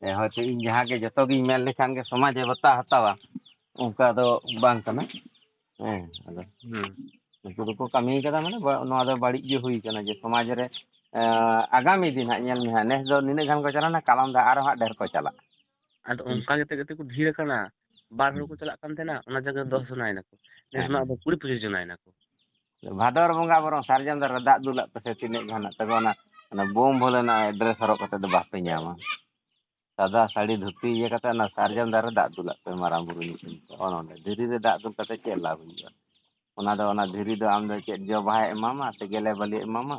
ᱮ, ᱦᱚᱭᱛᱳ ᱤᱧ ᱡᱟᱦᱟᱸ ᱜᱮ, ᱡᱚᱛᱚ ᱜᱤᱧ ᱢᱮᱱ ᱞᱮᱠᱷᱟᱱ ᱜᱮ ᱥᱚᱢᱟᱡᱽ ᱮ ᱵᱟᱛᱟ ᱦᱟᱛᱟᱣᱟ, ᱚᱱᱠᱟ ᱫᱚ ᱵᱟᱝ ᱠᱟᱱᱟ᱾ ᱦᱮᱸ, ᱟᱫᱚ ᱦᱩᱸ᱾ ᱩᱱᱠᱩ ᱫᱚᱠᱚ ᱠᱟᱹᱢᱤ ᱠᱟᱫᱟ, ᱢᱟᱱᱮ, ᱵᱟ-, ᱱᱚᱣᱟ ᱫᱚ ᱵᱟᱹᱲᱤᱡ ᱜᱮ ᱦᱩᱭ ᱠᱟᱱᱟ ᱡᱮ ᱥᱚᱢᱟᱡᱽ ᱨᱮ, ᱮ, ᱟᱜᱟᱢᱤ ᱫᱤᱱ ᱦᱟᱸᱜ ᱧᱮᱞ ᱢᱮ ᱦᱟᱸᱜ, ᱱᱮᱥ ᱫᱚ ᱱᱤᱱᱟᱹᱜ ᱜᱟᱱ ᱠᱚ ᱪᱟᱞᱟᱣᱱᱟ, ᱠᱟᱞᱚᱢ ᱫᱚ ᱟᱨᱚ ᱦᱟᱸᱜ ᱰᱷᱮᱨ ᱠᱚ ᱪᱟᱞᱟᱜᱼᱟ᱾ ᱟᱫᱚ ᱦᱩᱸ᱾ ᱚᱱᱠᱟ ᱜᱮᱛᱮ, ᱜᱮᱛᱮ ᱠᱚ ᱰᱷᱮᱨ ᱟᱠᱟᱱᱟ᱾ ᱵᱟᱨ ᱦᱚᱲ ᱦᱩᱸ᱾ ᱠᱚ ᱪᱟᱞᱟᱜ ᱠᱟᱱ ᱛᱟᱦᱮᱱᱟ, ᱚᱱᱟ ᱡᱟᱭᱜᱟ ᱨᱮ ᱫᱚᱥ ᱡᱚᱱᱟᱭᱮᱱᱟ ᱠᱚ᱾ ᱱᱮᱥ ᱦᱮᱸ᱾ ᱢᱟ ᱟᱫᱚ ᱠᱩᱲᱤ ᱯᱚᱸᱪᱤᱥ ᱡᱚᱱᱟᱭᱮᱱᱟ ᱠᱚ᱾ ᱵᱷᱟᱫᱚᱨ ᱵᱚᱸᱜᱟ ᱵᱚᱨᱚᱝ ᱥᱟᱨᱡᱚᱢ ᱫᱟᱨᱮ ᱨᱮ ᱫᱟᱜ ᱫᱩᱞᱟᱜ ᱯᱮᱥᱮ ᱛᱤᱱᱟᱹᱜ ᱜᱟᱱ ᱦᱟᱸᱜ, ᱛᱚᱵᱮ ᱚᱱᱟ, ᱚᱱᱟ ᱵᱳᱢ ᱵᱷᱳᱞᱮᱱᱟᱜ dress ᱦᱚᱨᱚᱜ ᱠᱟᱛᱮ ᱫᱚ ᱵᱟᱯᱮ ᱧᱟᱢᱟ᱾ ᱥᱟᱫᱟ ᱥᱟᱹᱲᱤ ᱫᱷᱩᱛᱤ ᱤᱭᱟᱹ ᱠᱟᱛᱮ ᱚᱱᱟ ᱥᱟᱨᱡᱚᱢ ᱫᱟᱨᱮ ᱨᱮ ᱫᱟᱜ ᱫᱩᱞᱟᱜ ᱯᱮ ᱢᱟᱨᱟᱝ ᱵᱩᱨᱩ ᱧᱩᱛᱩᱢ ᱛᱮ᱾ ᱚᱱ ᱚᱸᱰᱮ ᱫᱷᱤᱨᱤ ᱨᱮ ᱫᱟᱜ ᱫᱩᱞ ᱠᱟᱛᱮ ᱪᱮᱫ ᱞᱟᱵᱷ ᱦᱩᱭᱩᱜᱼᱟ? ᱚᱱᱟ ᱫᱚ, ᱚᱱᱟ ᱫᱷᱤᱨᱤ ᱫᱚ ᱟᱢ ᱫᱚ ᱪᱮᱫ ᱡᱚ ᱵᱟᱦᱟᱭ ᱮᱢᱟᱢᱟ ᱥᱮ ᱜᱮᱞᱮ ᱵᱟᱹᱞᱤ ᱮᱢᱟᱢᱟ?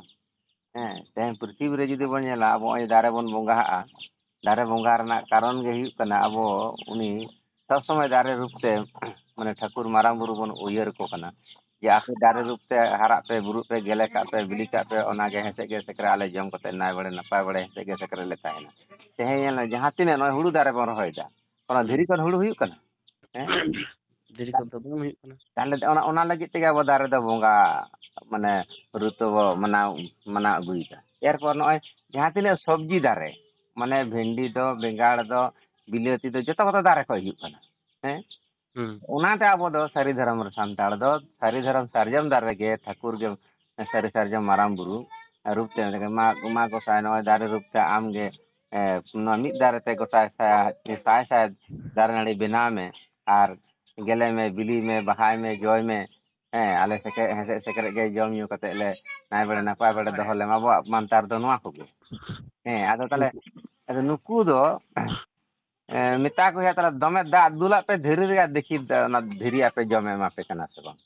ᱦᱮᱸ, ᱛᱮᱦᱮᱧ ᱯᱨᱤᱛᱷᱤᱵᱤ ᱨᱮ ᱡᱩᱫᱤ ᱵᱚᱱ ᱧᱮᱞᱟ, ᱟᱵᱚ ᱱᱚᱜᱼᱚᱭ ᱫᱟᱨᱮ ᱵᱚᱱ ᱵᱚᱸᱜᱟᱦᱟᱜᱼᱟ, ᱫᱟᱨᱮ ᱵᱚᱸᱜᱟ ᱨᱮᱱᱟᱜ ᱠᱟᱨᱚᱱ ᱜᱮ ᱦᱩᱭᱩᱜ ᱠᱟᱱᱟ, ᱟᱵᱚ ᱩᱱᱤ ᱥᱚᱵ ᱥᱚᱢᱚᱭ ᱫᱟᱨᱮ ᱨᱩᱯ ᱛᱮ, ᱢᱟᱱᱮ, ᱴᱷᱟᱹᱠᱩᱨ ᱢᱟᱨᱟᱝ ᱵᱩᱨᱩ ᱵᱚᱱ ᱩᱭᱦᱟᱹᱨ ᱟᱠᱚ ᱠᱟᱱᱟ ᱡᱮ, "ᱟᱯᱮ ᱫᱟᱨᱮ ᱨᱩᱯ ᱛᱮ ᱦᱟᱨᱟᱜ ᱯᱮ, ᱵᱩᱨᱩᱜ ᱯᱮ, ᱜᱮᱞᱮ ᱠᱟᱜ ᱯᱮ, ᱵᱤᱞᱤ ᱠᱟᱜ ᱯᱮ, ᱚᱱᱟᱜᱮ ᱦᱮᱸᱥᱮᱡ ᱜᱮ ᱥᱮᱠᱨᱮ ᱟᱞᱮ ᱡᱚᱢ ᱠᱟᱛᱮ ᱱᱟᱭ ᱵᱟᱲᱮ ᱱᱟᱯᱟᱭ ᱵᱟᱲᱮ ᱦᱮᱸᱥᱮᱡ ᱜᱮ ᱥᱮᱠᱨᱮ ᱞᱮ ᱛᱟᱦᱮᱱᱟ᱾" ᱛᱮᱦᱮᱧ ᱧᱮᱞ ᱢᱮ, ᱡᱟᱦᱟᱸ ᱛᱤᱱᱟᱹᱜ ᱱᱚᱜᱼᱚᱭ ᱦᱩᱲᱩ ᱫᱟᱨᱮ ᱵᱚᱱ ᱨᱚᱦᱚᱭᱮᱫᱟ, ᱚᱱᱟ ᱦᱩᱸ᱾ ᱫᱷᱤᱨᱤ ᱠᱷᱚᱱ ᱦᱩᱲᱩ ᱦᱩᱭᱩᱜ ᱠᱟᱱᱟ? ᱦᱮᱸ? ᱫᱷᱤᱨᱤ ᱠᱚ ᱫᱚ ᱵᱟᱝ ᱦᱩᱭᱩᱜ ᱠᱟᱱᱟ᱾ ᱛᱟᱦᱞᱮ ᱚᱱᱟ, ᱚᱱᱟ ᱞᱟᱹᱜᱤᱫ ᱛᱮᱜᱮ ᱟᱵᱚ ᱫᱟᱨᱮ ᱫᱚ ᱵᱚᱸᱜᱟ, ᱢᱟᱱᱮ, ᱨᱩᱯ ᱛᱮᱵᱚ ᱢᱟᱱᱟᱣ, ᱢᱟᱱᱟᱣ ᱟᱹᱜᱩᱭᱮᱫᱟ᱾ ᱮᱨᱯᱚᱨ ᱱᱚᱜᱼᱚᱭ ᱡᱟᱦᱟᱸ ᱛᱤᱱᱟᱹᱜ ᱥᱚᱵᱽᱡᱤ ᱫᱟᱨᱮ, ᱢᱟᱱᱮ, ᱵᱷᱮᱱᱰᱤ ᱫᱚ, ᱵᱮᱸᱜᱟᱲ ᱫᱚ, ᱵᱤᱞᱟᱹᱛᱤ ᱫᱚ, ᱡᱚᱛᱚ ᱠᱚᱫᱚ ᱫᱟᱨᱮ ᱠᱷᱚᱡ ᱦᱩᱭᱩᱜ ᱠᱟᱱᱟ᱾ ᱦᱮᱸ? ᱦᱩᱸ᱾ ᱚᱱᱟᱛᱮ ᱟᱵᱚ ᱫᱚ ᱥᱟᱹᱨᱤ ᱫᱷᱚᱨᱚᱢ ᱨᱮ ᱥᱟᱱᱛᱟᱲ ᱫᱚ ᱥᱟᱹᱨᱤ ᱫᱷᱚᱨᱚᱢ ᱥᱟᱨᱡᱚᱢ ᱫᱟᱨᱮ ᱜᱮ ᱴᱷᱟᱹᱠᱩᱨ ᱜᱮ, ᱥᱟᱹᱨᱤ ᱥᱟᱨᱡᱚᱢ ᱢᱟᱨᱟᱝ ᱵᱩᱨᱩ ᱨᱩᱯ ᱛᱮ ᱢᱮᱛᱟᱭ ᱠᱟᱱᱟ, "ᱢᱟ, ᱢᱟ ᱜᱚᱸᱥᱟᱭ, ᱱᱚᱜᱼᱚᱭ ᱫᱟᱨᱮ ᱨᱩᱯ ᱛᱮ ᱟᱢ ᱜᱮ, ᱮ, ᱱᱚᱣᱟ ᱢᱤᱫ ᱫᱟᱨᱮ ᱛᱮ ᱜᱚᱸᱥᱟᱭ ᱥᱟᱭ, ᱥᱟᱭ ᱥᱟᱭ ᱫᱟᱨᱮ ᱱᱟᱹᱲᱤ ᱵᱮᱱᱟᱣ ᱢᱮ ᱟᱨ ᱜᱮᱞᱮ ᱢᱮ, ᱵᱤᱞᱤ ᱢᱮ, ᱵᱟᱦᱟᱭ ᱢᱮ, ᱡᱚᱭ ᱢᱮ, ᱦᱮᱸ, ᱟᱞᱮ ᱥᱮᱠᱮ-, ᱦᱮᱸᱥᱮᱡ ᱥᱮᱠᱨᱮᱡ ᱜᱮ ᱡᱚᱢ ᱧᱩ ᱠᱟᱛᱮ ᱞᱮ ᱱᱟᱭ ᱵᱟᱲᱮ ᱱᱟᱯᱟᱭ ᱵᱟᱲᱮ ᱫᱚᱦᱚ ᱞᱮᱢᱟ, ᱟᱵᱚᱣᱟᱜ ᱢᱟᱱᱛᱟᱨ ᱫᱚ ᱱᱚᱣᱟ ᱠᱚᱜᱮ᱾" ᱦᱮᱸ, ᱟᱫᱚ ᱛᱟᱦᱞᱮ, ᱟᱫᱚ ᱱᱩᱠᱩ ᱫᱚ ᱮ, ᱢᱮᱛᱟ ᱠᱚ ᱦᱩᱭᱩᱜᱼᱟ, ᱛᱟᱦᱞᱮ ᱫᱚᱢᱮ ᱫᱟᱜ ᱫᱩᱞᱟᱜ ᱯᱮ ᱫᱷᱤᱨᱤ ᱨᱮ, ᱟᱨ ᱫᱮᱠᱷᱤ ᱫᱟ-, ᱚᱱᱟ ᱫᱷᱤᱨᱤ ᱟᱯᱮ ᱡᱚᱢᱮ ᱮᱢᱟ ᱯᱮ ᱠᱟᱱᱟ ᱥᱮ ᱵᱟᱝ?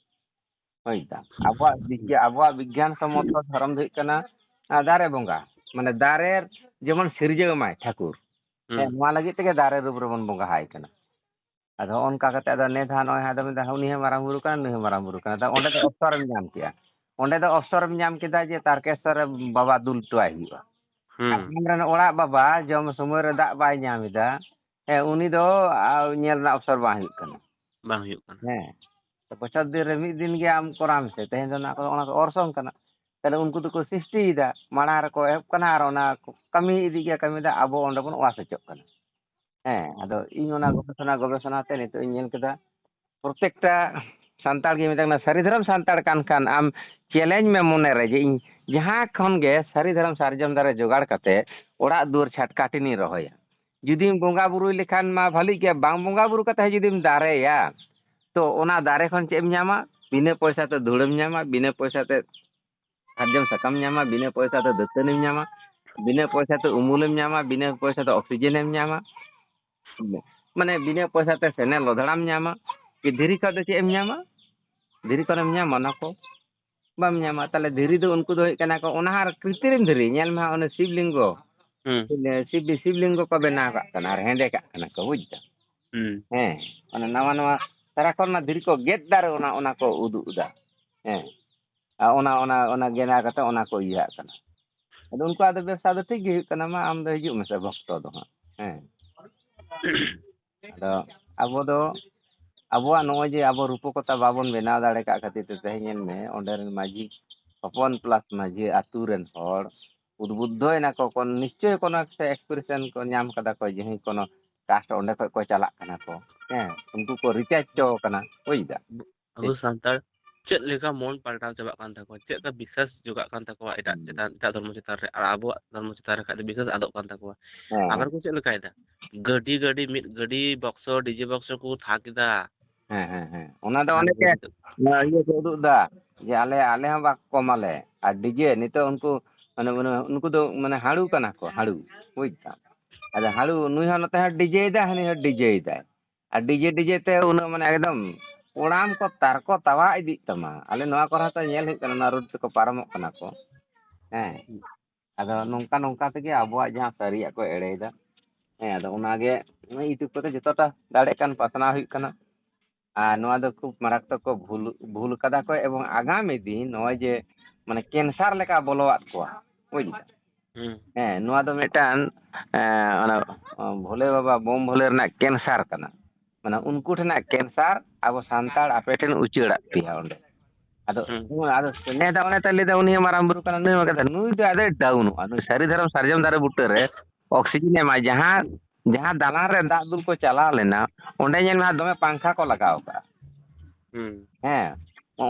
ᱦᱳᱭ ᱫᱟ᱾ ᱟᱵᱚᱣᱟᱜ ᱵᱤᱜᱽᱜᱟ-, ᱟᱵᱚᱣᱟᱜ ᱵᱤᱜᱽᱜᱟᱱ ᱥᱚᱢᱢᱚᱛᱚ ᱫᱷᱚᱨᱚᱢ ᱫᱚ ᱦᱩᱭᱩᱜ ᱠᱟᱱᱟ, ᱟ, ᱫᱟᱨᱮ ᱵᱚᱸᱜᱟ᱾ ᱢᱟᱱᱮ ᱫᱟᱨᱮ ᱡᱮᱢᱚᱱ ᱥᱤᱨᱡᱟᱹᱣ ᱢᱟᱭ ᱴᱷᱟᱹᱠᱩᱨ᱾ ᱦᱩᱸ᱾ ᱦᱮᱸ, ᱱᱚᱣᱟ ᱞᱟᱹᱜᱤᱫ ᱛᱮᱜᱮ ᱫᱟᱨᱮ ᱨᱩᱯ ᱨᱮᱵᱚᱱ ᱵᱚᱸᱜᱟ ᱟᱭ ᱠᱟᱱᱟ᱾ ᱟᱫᱚ ᱦᱚᱸᱜᱼᱚ ᱱᱚᱝᱠᱟ ᱠᱟᱛᱮ ᱟᱫᱚ ᱱᱮ ᱫᱷᱟᱣ ᱱᱚᱜᱼᱚᱭ ᱦᱟᱸᱜ ᱫᱚ ᱢᱮᱱᱫᱟ, ᱩᱱᱤ ᱦᱚᱸ ᱢᱟᱨᱟᱝ ᱵᱩᱨᱩ ᱠᱟᱱᱟ, ᱱᱩᱭ ᱦᱚᱸ ᱢᱟᱨᱟᱝ ᱵᱩᱨᱩ ᱠᱟᱱᱟ᱾ ᱟᱫᱚ ᱚᱸᱰᱮ ᱫᱚ ᱚᱯᱥᱚᱨᱮᱢ ᱧᱟᱢ ᱠᱮᱜᱼᱟ᱾ ᱚᱸᱰᱮ ᱫᱚ ᱚᱯᱥᱚᱨᱮᱢ ᱧᱟᱢ ᱠᱮᱫᱟ ᱡᱮ ᱛᱟᱨᱠᱮᱥᱥᱚᱨ ᱨᱮ ᱵᱟᱵᱟ ᱫᱩᱞ ᱦᱚᱴᱚᱣᱟᱭ ᱦᱩᱭᱩᱜᱼᱟ᱾ ᱦᱩᱸ᱾ ᱟᱨ ᱟᱢᱨᱮᱱ ᱚᱲᱟᱜ ᱵᱟᱵᱟ ᱡᱚᱢ ᱥᱚᱢᱚᱭ ᱨᱮ ᱫᱟᱜ ᱵᱟᱭ ᱧᱟᱢ ᱮᱫᱟ, ᱦᱮᱸ, ᱩᱱᱤ ᱫᱚ, ᱟ, ᱧᱮᱞ ᱨᱮᱱᱟᱜ ᱚᱯᱥᱚᱨ ᱵᱟᱝ ᱦᱩᱭᱩᱜ ᱠᱟᱱᱟ᱾ ᱵᱟᱝ ᱦᱩᱭᱩᱜ ᱠᱟᱱᱟ᱾ ᱦᱮᱸ᱾ ᱛᱚ ᱵᱚᱪᱷᱚᱨ ᱫᱤᱱ ᱨᱮ ᱢᱤᱫ ᱫᱤᱱ ᱜᱮ ᱟᱢ ᱠᱚᱨᱟᱣ ᱢᱮᱥᱮ, ᱛᱮᱦᱮᱧ ᱫᱚ ᱚᱱᱟ ᱠᱚ, ᱚᱱᱟ ᱠᱚ ᱚᱨᱥᱚᱝ ᱠᱟᱱᱟ᱾ ᱛᱟᱦᱞᱮ ᱩᱱᱠᱩ ᱫᱚᱠᱚ ᱥᱨᱤᱥᱴᱤᱭᱮᱫᱟ, ᱢᱟᱲᱟᱝ ᱨᱮᱠᱚ ᱮᱦᱚᱵ ᱠᱟᱱᱟ ᱟᱨ ᱚᱱᱟ ᱠᱚ ᱠᱟᱹᱢᱤ ᱤᱫᱤ ᱜᱮᱭᱟ, ᱠᱟᱹᱢᱤ ᱫᱚ ᱟᱵᱚ ᱚᱸᱰᱮ ᱵᱚᱱ ᱚᱣᱟᱥ ᱦᱚᱪᱚᱜ ᱠᱟᱱᱟ᱾ ᱦᱮᱸ, ᱟᱫᱚ ᱤᱧ ᱚᱱᱟ ᱜᱚᱵᱮᱥᱚᱱᱟ, ᱜᱚᱵᱮᱥᱚᱱᱟ ᱛᱮ ᱱᱤᱛᱚᱜ ᱤᱧ ᱧᱮᱞ ᱠᱮᱫᱟ, ᱯᱨᱚᱛᱮᱠᱴᱟ ᱥᱟᱱᱛᱟᱲ ᱜᱮ ᱢᱮᱛᱟᱜ ᱠᱟᱱᱟ, ᱥᱟᱹᱨᱤ ᱫᱷᱚᱨᱚᱢ ᱥᱟᱱᱛᱟᱲ ᱠᱟᱱ ᱠᱷᱟᱱ ᱟᱢ ᱪᱮᱞᱮᱧᱡᱽ ᱢᱮ ᱢᱚᱱᱮ ᱨᱮ ᱡᱮ ᱤᱧ ᱡᱟᱦᱟᱸ ᱠᱷᱚᱱ ᱜᱮ ᱥᱟᱹᱨᱤ ᱫᱷᱚᱨᱚᱢ ᱥᱟᱨᱡᱚᱢ ᱫᱟᱨᱮ ᱡᱚᱜᱟᱲ ᱠᱟᱛᱮ ᱚᱲᱟᱜ ᱫᱩᱣᱟᱹᱨ ᱪᱷᱟᱴᱠᱟ ᱴᱤᱱᱤᱧ ᱨᱚᱦᱚᱭᱟ᱾ ᱡᱩᱫᱤᱢ ᱵᱚᱸᱜᱟ ᱵᱩᱨᱩᱭ ᱞᱮᱠᱷᱟᱱ ᱢᱟ ᱵᱷᱟᱹᱞᱤ ᱜᱮ, ᱵᱟᱝ ᱵᱚᱸᱜᱟ ᱵᱩᱨᱩ ᱠᱟᱛᱮ ᱦᱚᱸ ᱡᱩᱫᱤᱢ ᱫᱟᱨᱮᱭᱟ, ᱛᱚ ᱚᱱᱟ ᱫᱟᱨᱮ ᱠᱷᱚᱱ ᱪᱮᱫ ᱮᱢ ᱧᱟᱢᱟ? ᱵᱤᱱᱟᱹ ᱯᱚᱭᱥᱟ ᱛᱮ ᱫᱷᱩᱲᱟᱹᱢ ᱧᱟᱢᱟ, ᱵᱤᱱᱟᱹ ᱯᱚᱭᱥᱟ ᱛᱮ ᱥᱟᱨᱡᱚᱢ ᱥᱟᱠᱟᱢ ᱧᱟᱢᱟ, ᱵᱤᱱᱟᱹ ᱯᱚᱭᱥᱟ ᱛᱮ ᱫᱟᱹᱛᱟᱹᱱᱤᱢ ᱧᱟᱢᱟ, ᱵᱤᱱᱟᱹ ᱯᱚᱭᱥᱟ ᱛᱮ ᱩᱢᱩᱞᱮᱢ ᱧᱟᱢᱟ, ᱵᱤᱱᱟᱹ ᱯᱚᱭᱥᱟ ᱛᱮ ᱚᱠᱥᱤᱡᱮᱱᱮᱢ ᱧᱟᱢᱟ, ᱢᱟᱱᱮ ᱵᱤᱱᱟᱹ ᱯᱚᱭᱥᱟ ᱛᱮ ᱥᱮᱱᱮᱨ ᱞᱚᱫᱷᱲᱟᱢ ᱧᱟᱢᱟ, ᱠᱤ ᱫᱷᱤᱨᱤ ᱠᱷᱚᱱ ᱫᱚ ᱪᱮᱫ ᱮᱢ ᱧᱟᱢᱟ? ᱫᱷᱤᱨᱤ ᱠᱷᱚᱱᱮᱢ ᱧᱟᱢᱟ ᱚᱱᱟ ᱠᱚ? ᱵᱟᱢ ᱧᱟᱢᱟ᱾ ᱛᱟᱦᱞᱮ ᱫᱷᱤᱨᱤ ᱫᱚ ᱩᱱᱠᱩ ᱫᱚ ᱦᱩᱭᱩᱜ ᱠᱟᱱᱟ ᱠᱚ, ᱚᱱᱟ ᱦᱚᱸ ᱟᱨ ᱠᱨᱤᱛᱨᱤᱢ ᱫᱷᱤᱨᱤ, ᱧᱮᱞ ᱢᱮ ᱦᱟᱸᱜ ᱚᱱᱮ ᱥᱤᱵ ᱞᱤᱝᱜᱚ, ᱦᱩᱸ᱾ ᱥᱤᱵ, ᱥᱤᱵ ᱞᱤᱝᱜᱚ ᱠᱚ ᱵᱮᱱᱟᱣ ᱠᱟᱜ ᱠᱟᱱᱟ ᱟᱨ ᱦᱮᱸᱫᱮ ᱠᱟᱜ ᱠᱟᱱᱟ ᱠᱚ, ᱵᱩᱡᱽ ᱫᱟᱢ? ᱦᱩᱸ᱾ ᱦᱮᱸ, ᱚᱱᱟ ᱱᱟᱣᱟ ᱱᱟᱣᱟ ᱥᱟᱨᱟ ᱠᱷᱚᱱ ᱚᱱᱟ ᱫᱷᱤᱨᱤ ᱠᱚ ᱜᱮᱫ ᱫᱟ ᱟᱨ ᱚᱱᱟ, ᱚᱱᱟ ᱠᱚ ᱩᱫᱩᱜ ᱮᱫᱟ᱾ ᱦᱮᱸ᱾ ᱟᱨ ᱚᱱᱟ, ᱚᱱᱟ, ᱚᱱᱟ ᱜᱮᱱᱟ ᱠᱟᱛᱮ ᱚᱱᱟ ᱠᱚ ᱤᱭᱟᱹᱣᱟᱜ ᱠᱟᱱᱟ᱾ ᱟᱫᱚ ᱩᱱᱠᱩᱣᱟᱜ ᱫᱚ ᱵᱮᱵᱽᱥᱟ ᱫᱚ ᱴᱷᱤᱠ ᱜᱮ ᱦᱩᱭᱩᱜ ᱠᱟᱱᱟ, ᱢᱟ ᱟᱢ ᱫᱚ ᱦᱤᱡᱩᱜ ᱢᱮᱥᱮ ᱵᱷᱚᱠᱛᱚ ᱫᱚ ᱦᱟᱸᱜ᱾ ᱦᱮᱸ᱾ ᱟᱫᱚ ᱟᱵᱚ ᱫᱚ ᱟᱵᱚᱣᱟᱜ ᱱᱚᱜᱼᱚᱭ ᱡᱮ ᱟᱵᱚ ᱨᱩᱯᱚᱠᱚᱛᱟ ᱵᱟᱵᱚᱱ ᱵᱮᱱᱟᱣ ᱫᱟᱲᱮ ᱠᱟᱜ ᱠᱷᱟᱹᱛᱤᱨ ᱛᱮ ᱛᱮᱦᱮᱧ ᱧᱮᱞ ᱢᱮ, ᱚᱸᱰᱮ ᱨᱮᱱ ᱢᱟᱹᱡᱷᱤ ᱦᱚᱯᱚᱱ plus ᱢᱟᱹᱡᱷᱤ ᱟᱹᱛᱩ ᱨᱮᱱ ᱦᱚᱲ ᱩᱫᱵᱩᱫᱽᱫᱷᱚᱭᱮᱱᱟ ᱠᱚ, ᱠᱚᱱ-, ᱱᱤᱥᱪᱚᱭ ᱠᱳᱱᱳ ᱮᱠᱴᱟ expression ᱠᱚ ᱧᱟᱢ ᱠᱟᱫᱟ ᱠᱚ, ᱡᱮ ᱦᱮᱸ ᱠᱳᱱᱳ caste ᱚᱸᱰᱮ ᱠᱷᱚᱡ ᱠᱚ ᱪᱟᱞᱟᱜ ᱠᱟᱱᱟ ᱠᱚ, ᱦᱮᱸ, ᱩᱱᱠᱩ ᱠᱚ recharge ᱦᱚᱪᱚ ᱠᱟᱱᱟ, ᱵᱩᱡᱽ ᱫᱟ? ᱟᱵᱚ ᱴᱷᱤᱠ᱾ ᱥᱟᱱᱛᱟᱲ ᱪᱮᱫ ᱞᱮᱠᱟ ᱢᱚᱱ ᱯᱟᱞᱴᱟᱣ ᱪᱟᱵᱟᱜ ᱠᱟᱱ ᱛᱟᱠᱚᱣᱟ, ᱪᱮᱫ ᱞᱮᱠᱟ ᱵᱤᱥᱥᱟᱥ ᱡᱚᱜᱟᱜ ᱠᱟᱱ ᱛᱟᱠᱚᱣᱟ ᱮᱴᱟᱜ ᱦᱩᱸ᱾ ᱪᱮᱛᱟᱱ, ᱮᱴᱟᱜ ᱫᱷᱚᱨᱢᱚ ᱪᱮᱛᱟᱱ ᱨᱮ, ᱟᱨ ᱟᱵᱚᱣᱟᱜ ᱫᱷᱚᱨᱢᱚ ᱪᱮᱛᱟᱱ ᱨᱮ ᱠᱷᱟᱡ ᱫᱚ ᱵᱤᱥᱥᱟᱥ ᱟᱫᱚᱜ ᱠᱟᱱ ᱛᱟᱠᱚᱣᱟ᱾ ᱦᱮᱸ, ᱟᱵᱟᱨ ᱦᱮᱸ᱾ ᱠᱚ ᱪᱮᱫ ᱞᱮᱠᱟᱭᱮᱫᱟ? ᱜᱟᱹᱰᱤ, ᱜᱟᱹᱰᱤ, ᱢᱤᱫ ᱜᱟᱹᱰᱤ ᱵᱚᱠᱥᱚ, ᱰᱤᱡᱮ ᱵᱚᱠᱥᱚ ᱠᱚ ᱛᱷᱟᱠ ᱮᱫᱟ᱾ ᱦᱮᱸ, ᱦᱮᱸ, ᱦᱮᱸ᱾ ᱚᱱᱟ ᱫᱚ ᱟᱨ ᱚᱱᱮ ᱡᱮ ᱱᱤᱛᱚᱜ ᱚᱱᱟ ᱤᱭᱟᱹ ᱠᱚ ᱩᱫᱩᱜ ᱫᱟ ᱡᱮ ᱟᱞᱮ, ᱟᱞᱮ ᱦᱚᱸ ᱵᱟᱠᱚ ᱠᱚᱢᱟᱞᱮ᱾ ᱟᱨ ᱰᱤᱡᱮ ᱱᱤᱛᱚᱜ ᱩᱱᱠᱩ ᱢᱟᱱᱮ, ᱢᱟᱱᱮ ᱩᱱᱠᱩ ᱫᱚ ᱢᱟᱱᱮ ᱦᱟᱹᱲᱩ ᱠᱟᱱᱟ ᱠᱚ, ᱦᱟᱹᱲᱩ, ᱵᱩᱡᱽ ᱫᱟᱢ? ᱟᱫᱚ ᱦᱟᱹᱲᱩ ᱱᱩᱭ ᱦᱚᱸ ᱱᱚᱛᱮ ᱦᱚᱸ ᱰᱤᱡᱮᱭᱮᱫᱟ, ᱦᱟᱹᱱᱤ ᱦᱚᱸ ᱰᱤᱡᱮᱭᱮᱫᱟᱭ᱾ ᱟᱨ ᱰᱤᱡᱮ, ᱰᱤᱡᱮ ᱛᱮ ᱩᱱᱟᱹᱜ ᱢᱟᱱᱮ ᱮᱠᱫᱚᱢ ᱠᱚᱲᱟᱢ ᱠᱚ ᱛᱟᱨ ᱠᱚ ᱛᱟᱣᱟ ᱤᱫᱤᱜ ᱛᱟᱢᱟ᱾ ᱟᱞᱮ ᱱᱚᱣᱟ ᱠᱚᱨᱮ ᱦᱚᱸᱛᱚ ᱧᱮᱞ ᱦᱩᱭᱩᱜ ᱠᱟᱱᱟ, ᱚᱱᱟ ᱨᱳᱰ ᱛᱮᱠᱚ ᱯᱟᱨᱚᱢᱚᱜ ᱠᱟᱱᱟ ᱠᱚ᱾ ᱦᱮᱸ᱾ ᱟᱫᱚ ᱱᱚᱝᱠᱟ, ᱱᱚᱝᱠᱟ ᱛᱮᱜᱮ ᱟᱵᱚᱣᱟᱜ ᱡᱟᱦᱟᱸ ᱥᱟᱹᱨᱤᱭᱟᱜ ᱠᱚ ᱮᱲᱮᱭᱮᱫᱟ᱾ ᱦᱮᱸ, ᱟᱫᱚ ᱚᱱᱟᱜᱮ ᱱᱚᱜᱼᱚᱭ YouTube ᱠᱚᱛᱮ ᱡᱚᱛᱚᱴᱟ ᱫᱟᱲᱮᱭᱟᱜ ᱠᱟᱱ ᱯᱟᱥᱱᱟᱣ ᱦᱩᱭᱩᱜ ᱠᱟᱱᱟ᱾ ᱟᱨ ᱱᱚᱣᱟ ᱫᱚ ᱠᱷᱩᱵ ᱢᱟᱨᱟᱛᱢᱚᱠ ᱠᱚ ᱵᱷᱩᱞ, ᱵᱷᱩᱞ ᱠᱟᱫᱟ ᱠᱚ, ᱮᱵᱚᱝ ᱟᱜᱟᱢᱤ ᱫᱤᱱ ᱱᱚᱜᱼᱚᱭ ᱡᱮ ᱢᱟᱱᱮ cancer ᱞᱮᱠᱟ ᱵᱚᱞᱚᱣᱟᱫ ᱠᱚᱣᱟ, ᱵᱩᱡᱽ ᱫᱟ? ᱦᱩᱸ᱾ ᱦᱮᱸ, ᱱᱚᱣᱟ ᱫᱚ ᱢᱤᱫᱴᱟᱝ, ᱮᱸ, ᱚᱱᱟ, ᱵᱷᱳᱞᱮ ᱵᱟᱵᱟ, ᱵᱳᱢ ᱵᱷᱳᱞᱮ ᱨᱮᱱᱟᱜ cancer ᱠᱟᱱᱟ᱾ ᱢᱟᱱᱮ ᱩᱱᱠᱩ ᱴᱷᱮᱱᱟᱜ cancer ᱟᱵᱚ ᱥᱟᱱᱛᱟᱲ ᱟᱯᱮ ᱴᱷᱮᱱ ᱩᱪᱟᱹᱲᱟᱜ ᱯᱮᱭᱟ ᱚᱸᱰᱮ᱾ ᱟᱫᱚ, ᱦᱩᱸ᱾ ᱦᱮᱸ, ᱟᱫᱚ ᱞᱟᱹᱭ ᱫᱟ, ᱚᱱᱮ ᱛᱚ ᱞᱟᱹᱭ ᱫᱟ ᱩᱱᱤ ᱦᱚᱸ ᱢᱟᱨᱟᱝ ᱵᱩᱨᱩ ᱠᱟᱱᱟ, ᱱᱩᱭ ᱦᱚᱸ ᱠᱟᱱᱟ, ᱱᱩᱭ ᱫᱚ ᱟᱫᱚᱭ ᱰᱟᱣᱩᱱᱚᱜᱼᱟ, ᱱᱩᱭ ᱥᱟᱹᱨᱤ ᱫᱷᱚᱨᱚᱢ ᱥᱟᱨᱡᱚᱢ ᱫᱟᱨᱮ ᱵᱩᱴᱟᱹ ᱨᱮ oxygen ᱮ ᱮᱢᱟ, ᱡᱟᱦᱟᱸ, ᱡᱟᱦᱟᱸ ᱫᱟᱞᱟᱱ ᱨᱮ ᱫᱟᱜ ᱫᱩᱞ ᱠᱚ ᱪᱟᱞᱟᱣ ᱞᱮᱱᱟ, ᱚᱸᱰᱮ ᱧᱮᱞ ᱢᱮ ᱦᱟᱸᱜ ᱫᱚᱢᱮ ᱯᱟᱝᱠᱷᱟ ᱠᱚ ᱞᱟᱜᱟᱣ ᱠᱟᱜᱼᱟ᱾ ᱦᱩᱸ᱾ ᱦᱮᱸ,